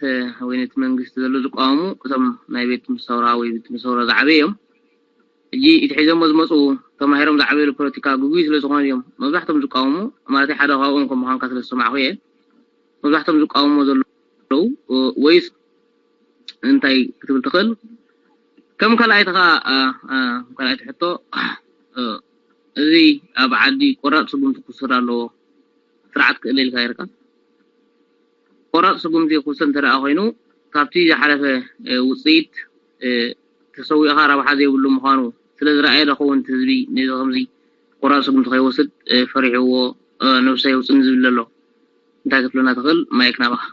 ወይ ነቲ መንግስቲ ዘሎ ዝቃወሙ እቶም ናይ ቤት ምሰውራ ወይ ቤት ምሰውራ ዝዓበየ እዮም ሕጂ እቲ ሒዞሞ ዝመፁ ተማሂሮም ዝዓበየሉ ፖለቲካ ግጉይ ስለ ዝኾኑ እዮም መብዛሕቶም ዝቃወሙ ማለት ሓደ ካብኦም ከም ምዃንካ ስለ ዝሰማዕኹ እየ መብዛሕቶም ዝቃወሞ ዘለዉ ወይስ እንታይ ክትብል ትኽእል ከም ካልኣይቲ ከዓ ካልኣይቲ ሕቶ እዚ ኣብ ዓዲ ቆራፅ ስጉምቲ ክወሰድ ኣለዎ ስርዓት ክእለ ኢልካ ይርካ ቆራፅ ስጉምቲ ክውሰድ እንተ ደኣ ኮይኑ፣ ካብቲ ዝሓለፈ ውፅኢት ተሰዊእኻ ረብሓ ዘይብሉ ምዃኑ ስለ ዝረኣየ ዶ ኸውን እቲ ህዝቢ ነዚ ከምዚ ቆራፅ ስጉምቲ ከይወስድ ፈሪሕዎ ነብሱ የውፅእኒ ዝብል ዘሎ? እንታይ ክትብለና ትኽእል? ማይክ ናባኻ።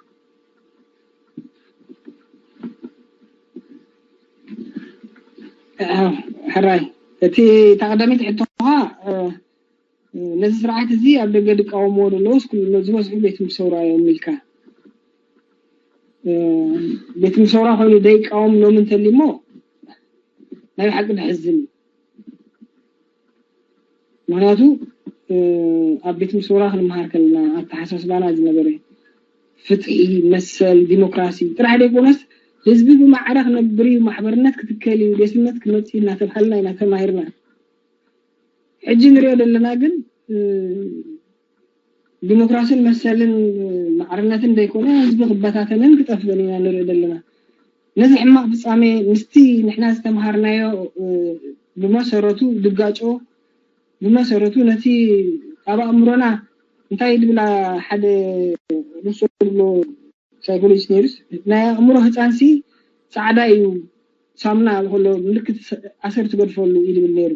ሕራይ፣ እቲ ተቐዳሚት ሕቶኻ ነዚ ስርዓት እዚ ኣብ ደገ ድቃወምዎ ዘለውስ ዝበዝሑ ቤት ሰውራ እዮም ኢልካ። ቤት ሰውራ ኮይኑ ደይቃወም ሎሚ እንተሊሞ ናይ ሓቂ ድሕዝን እዩ። ምክንያቱ ኣብ ቤት ሰውራ ክንመሃር ከለና ኣተሓሳስባና ዝነበረ ፍትሒ፣ መሰል፣ ዲሞክራሲ ጥራሕ ደይኮነስ ህዝቢ ብማዕረ ክነብር እዩ፣ ማሕበርነት ክትከል እዩ፣ ዴስነት ክመፅእ እዩ እናተባሃልና ኢና ተማሂርና። ሕጂ ንሪኦ ዘለና ግን ዲሞክራሲን መሰልን ማዕርነትን ዘይኮነ ህዝቢ ክበታተንን ክጠፍእን ኢና ንርኢ ዘለና። ነዚ ሕማቕ ፍጻሜ ምስቲ ንሕና ዝተምሃርናዮ ብመሰረቱ ድጋጮ ብመሰረቱ ነቲ ኣብ ኣእምሮና እንታይ ድብላ ሓደ ርሶ ድብሎ ሳይኮሎጂስት ነይሩስ ናይ ኣእምሮ ህፃንሲ ፃዕዳ እዩ ሳምና ከሎ ምልክት ኣሰር ትገድፈሉ እዩ ድብል ነይሩ።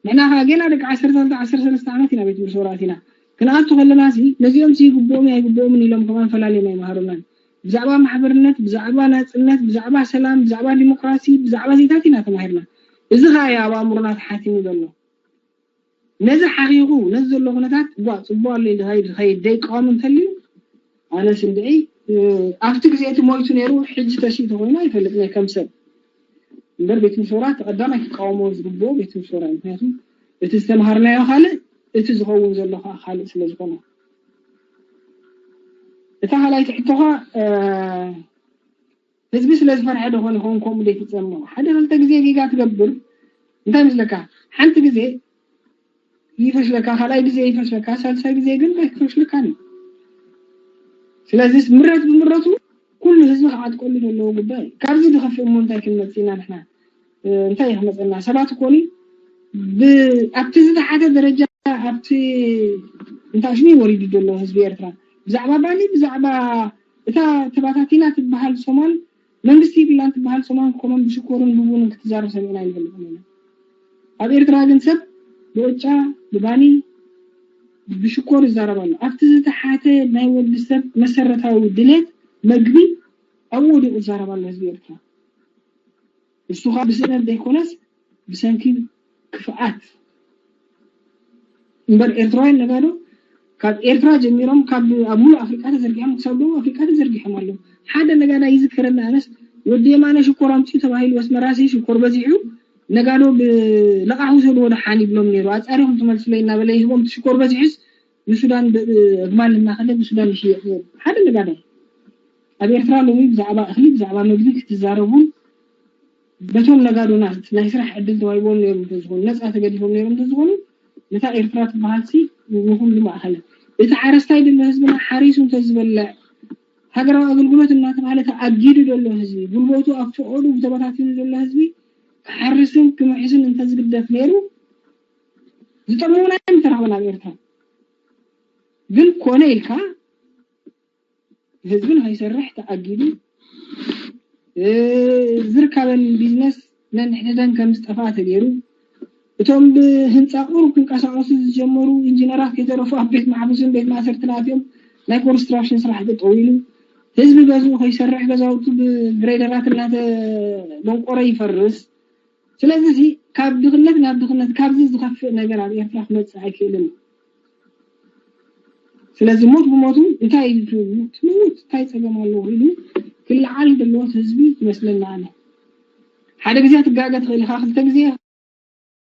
ንሕና ከዓ ገና ደቂ ዓሰርተ ክልተ ዓሰርተ ሰለስተ ዓመት ኢና ቤት ምርሶ ራእቲና ክንኣቱ ከለና ሲ ነዚኦም ሲ ይግብኦም ኣይግብኦምን ኢሎም ከማን ፈላልዮም ኣይመሃሩናን። ብዛዕባ ማሕበርነት፣ ብዛዕባ ናፅነት፣ ብዛዕባ ሰላም፣ ብዛዕባ ዲሞክራሲ፣ ብዛዕባ ዜታት ኢና ተማሂርና። እዚ ከዓ እዩ ኣብ ኣእምሮና ተሓቲሙ ዘሎ። ነዚ ሓኺኹ ነዚ ዘሎ ኩነታት ጓ ፅቡቅ ኣሎ ኢሉ ዝኸይድ ዘይቃወም እንተልዩ ኣነ ስንድዒ ኣብቲ ግዜ እቲ ሞይቱ ነይሩ ሕጂ ተሽኢ ተኮይኑ ኣይፈልጥ ናይ ከም ሰብ እምበር ቤት ምሶራ ተቀዳማይ ክቃወሞ ዝግብኦ ቤት ምሶራ ምክንያቱ እቲ ዝተምሃርናዮ ካልእ እቲ ዝኸውን ዘሎ ከዓ ካልእ ስለ ዝኾነ እታ ካልኣይቲ ሕቶኻ ህዝቢ ስለ ዝፈርሐ ዶ ኾን ይኸውን ከምኡ ዘይፍጸም? ሓደ ክልተ ግዜ ጌጋ ትገብር እንታይ ምስለካ? ሓንቲ ግዜ ይፈሽለካ፣ ካልኣይ ግዜ ይፈሽለካ፣ ሳልሳይ ግዜ ግን ኣይክፈሽለካን እዩ። ስለዚ ምረት ብምረቱ ኩሉ ህዝቢ ክዓጥቀሉ ዘለዎ ጉዳይ እዩ። ካብዚ ዝኸፍእ እሞ እንታይ ክንመጽእ ኢና ንሕና? እንታይ እዩ ክመጸና? ሰባት እኮ ኣብቲ ዝተሓተ ደረጃ ኣብቲ እንታይ ሽሙ ወሪዱ ዘሎ ህዝቢ ኤርትራ ብዛዕባ ባኒ ብዛዕባ እታ ተባታቲና ትበሃል ሶማል መንግስቲ ይብላን ትበሃል ሶማል ኮመን ብሽኮርን ብቡንን ክትዛረብ ሰሚዕና ይፈልጥን ኢና። ኣብ ኤርትራ ግን ሰብ ብእጫ ብባኒ ብሽኮር ይዛረብ ኣሎ። ኣብቲ ዝተሓተ ናይ ወዲ ሰብ መሰረታዊ ድሌት መግቢ ኣብኡ ወዲቑ ይዛረብ ኣሎ ህዝቢ ኤርትራ። ንሱ ከዓ ብስእነት ዘይኮነስ ብሰንኪ ክፍኣት እምበር ኤርትራውያን ነጋዶ ካብ ኤርትራ ጀሚሮም ካብ ኣብ ሙሉእ ኣፍሪቃ ተዘርጊሖም ክሳብ ደቡብ ኣፍሪቃ ተዘርጊሖም ኣለዉ። ሓደ ነጋዳይ ይዝከረኒ ኣነስ ወዲ የማነ ሽኮር ኣምፅኡ ተባሂሉ ኣስመራሲ ሽኮር በዚሑ ነጋዶ ብለቃሕ ውሰድዎ ደሓን ይብሎም ነይሩ ኣፃሪኹም ትመልሱለይ እናበለ ይህቦም እቲ ሽኮር በዚሑስ ንሱዳን ኣግማል እናኸደ ብሱዳን ይሽየጥ ነይሩ ሓደ ነጋዳይ ኣብ ኤርትራ ሎሚ ብዛዕባ እኽሊ ብዛዕባ መግቢ ክትዛረቡን በቶም ነጋዶና ናይ ስራሕ ዕድል ተዋሂቦም ነይሩ እንተዝኾኑ ነፃ ተገዲፎም ነይሩ እንተዝኾኑ ነታ ኤርትራ ትበሃል ሲ ንኹሉ ማእኸለ እቲ ሓረስታይ ድማ ህዝብና ሓሪሱ እንተዝበልዕ ሃገራዊ ኣገልግሎት እናተባሃለ ተኣጊዱ ዘሎ ህዝቢ ጉልበቱ ኣብ ፈቐዱ ተበታቲኑ ዘሎ ህዝቢ ክሓርስን ክምሕስን እንተዝግደፍ ነይሩ ዝጠቕሙና ምተረኽበን ኣብ ኤርትራ ግን ኮነ ኢልካ ህዝቢ ንኸይሰርሕ ተኣጊዱ ዝርካበን ቢዝነስ ነንሕድሕደን ከም ዝጠፍኣ ተገይሩ እቶም ብህንፃ ቁሩብ ክንቀሳቀሱ ዝጀመሩ ኢንጂነራት ከይተረፉ ኣብ ቤት ማሕቡስን ቤት ማእሰርትን ኣትዮም ናይ ኮንስትራክሽን ስራሕ ጠጠው ኢሉ ህዝቢ ገዝኡ ከይሰርሕ ገዛውቱ ብግሬደራት እናተደንቆረ ይፈርስ ስለዚ እዚ ካብ ድኽነት ናብ ድኽነት ካብዚ ዝኸፍእ ነገር ኣብ ኤርትራ ክመፅእ ኣይክእልን እዩ ስለዚ ሞት ብሞቱ እንታይ እዩ ትምውት እንታይ ፀገም ኣለዎ ኢሉ ክልዓል ዘለዎ ህዝቢ ይመስለና ኣነ ሓደ ግዜ ትጋገ ትኽእል ኢኻ ክልተ ግዜ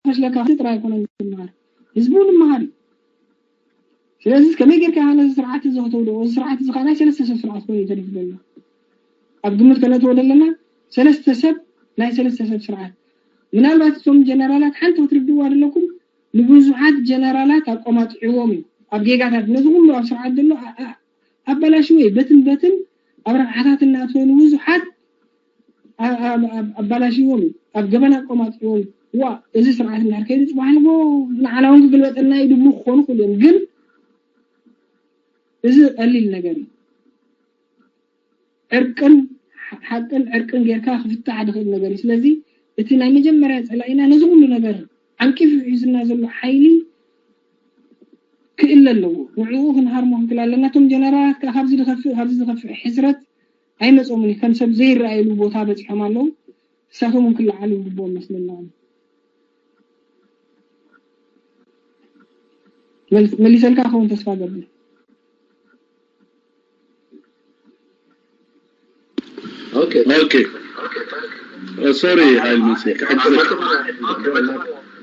ፈሽለካ ጥራይ ኣይኮነን ትምሃር ህዝቡ ንምሃር እዩ ስለዚ ከመይ ጌርካ ኢኻ ነዚ ስርዓት እዚ ከተውድኦ እዚ ስርዓት እዚ ከዓ ናይ ሰለስተ ሰብ ስርዓት ኮይኑ ተሪፉ ዘሎ ኣብ ግምት ከነእትዎ ዘለና ሰለስተ ሰብ ናይ ሰለስተ ሰብ ስርዓት ምናልባት እቶም ጀነራላት ሓንቲ ክትርድእዋ ዘለኩም ንብዙሓት ጀነራላት ኣቆማጥዕዎም እዩ ኣብ ጌጋታት ነዚ ኩሉ ኣብ ስርዓት ዘሎ ኣበላሽዎ እዩ በትን በትን ኣብ ረብሓታት እናእተወ ንብዙሓት ኣበላሽዎም እዩ ኣብ ገበን ኣቆማጥዕዎም ዋ እዚ ስርዓት እንድሕር ከይዱ ፅባሕ ንጎ ንዓና እውን ክግልበጠልና እዩ ድብሉ ክኾኑ ክእሉ እዮም ግን እዚ ቀሊል ነገር እዩ ዕርቅን ሓቅን ዕርቅን ጌርካ ክፍታሕ ዝኽእል ነገር እዩ። ስለዚ እቲ ናይ መጀመርያ ጸላኢና ነዚ ኩሉ ነገር ዓንቂፉ ሒዙና ዘሎ ሓይሊ ክእለ ኣለዎ። ንዕኡ ክንሃርሞ ክንክእል ኣለና። እቶም ጀነራላት ከኣ ካብዚ ዝኸፍእ ካብዚ ዝኸፍእ ሕስረት ኣይመጾምን እዩ። ከም ሰብ ዘይረኣየሉ ቦታ በጺሖም ኣለዉ። ንሳቶም እውን ክለዓሉ ይግብኦም መስለና። መሊሰልካ ክኸውን ተስፋ ገብር። ኦኬ ኦኬ ሶሪ ሃይል መስ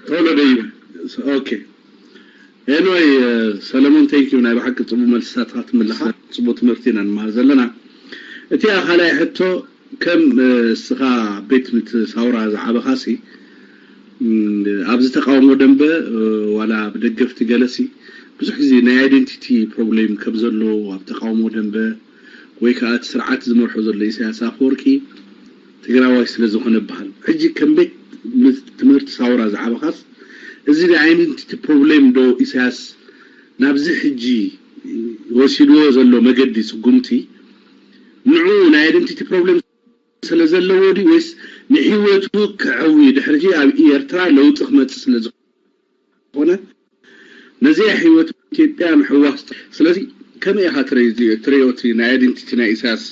ቶሎ ደዩ ኦኬ ኤንወይ ሰለሞን ቴንኪዩ ናይ ብሓቂ ፅቡ መልስታት ክትምልኻ ፅቡ ትምህርቲ ኢና ንመሃር ዘለና። እቲ ካልኣይ ሕቶ ከም እስኻ ቤት ምት ሳውራ ዝዓበኻሲ ኣብዚ ተቃውሞ ደንበ ዋላ ብደገፍቲ ገለሲ ብዙሕ ግዜ ናይ ኣይደንቲቲ ፕሮብሌም ከም ዘሎ ኣብ ተቃውሞ ደንበ ወይ ከዓ እቲ ስርዓት ዝመርሖ ዘሎ ኢሳያስ ኣፈወርቂ ትግራዋይ ስለ ዝኾነ በሃል። ሕጂ ከም ቤት ትምህርቲ ሳውራ ዝዓበኻስ እዚ ናይ ኣይደንቲቲ ፕሮብሌም ዶ ኢሳያስ ናብዚ ሕጂ ወሲድዎ ዘሎ መገዲ ስጉምቲ ንዑ ናይ ኣይደንቲቲ ፕሮብሌም ስለ ዘለዎ ድዩ ወይስ ንህይወቱ ከዐዊ ድሕርጂ ኣብ ኤርትራ ለውጢ ክመጽእ ስለ ዝኾነ ነዚኣ ህይወት ኢትዮጵያ ምሕዋስ ስለዚ ከመይ ኢኻ ትርእዮ እቲ ናይ ኣይደንቲቲ ናይ ኢሳያስ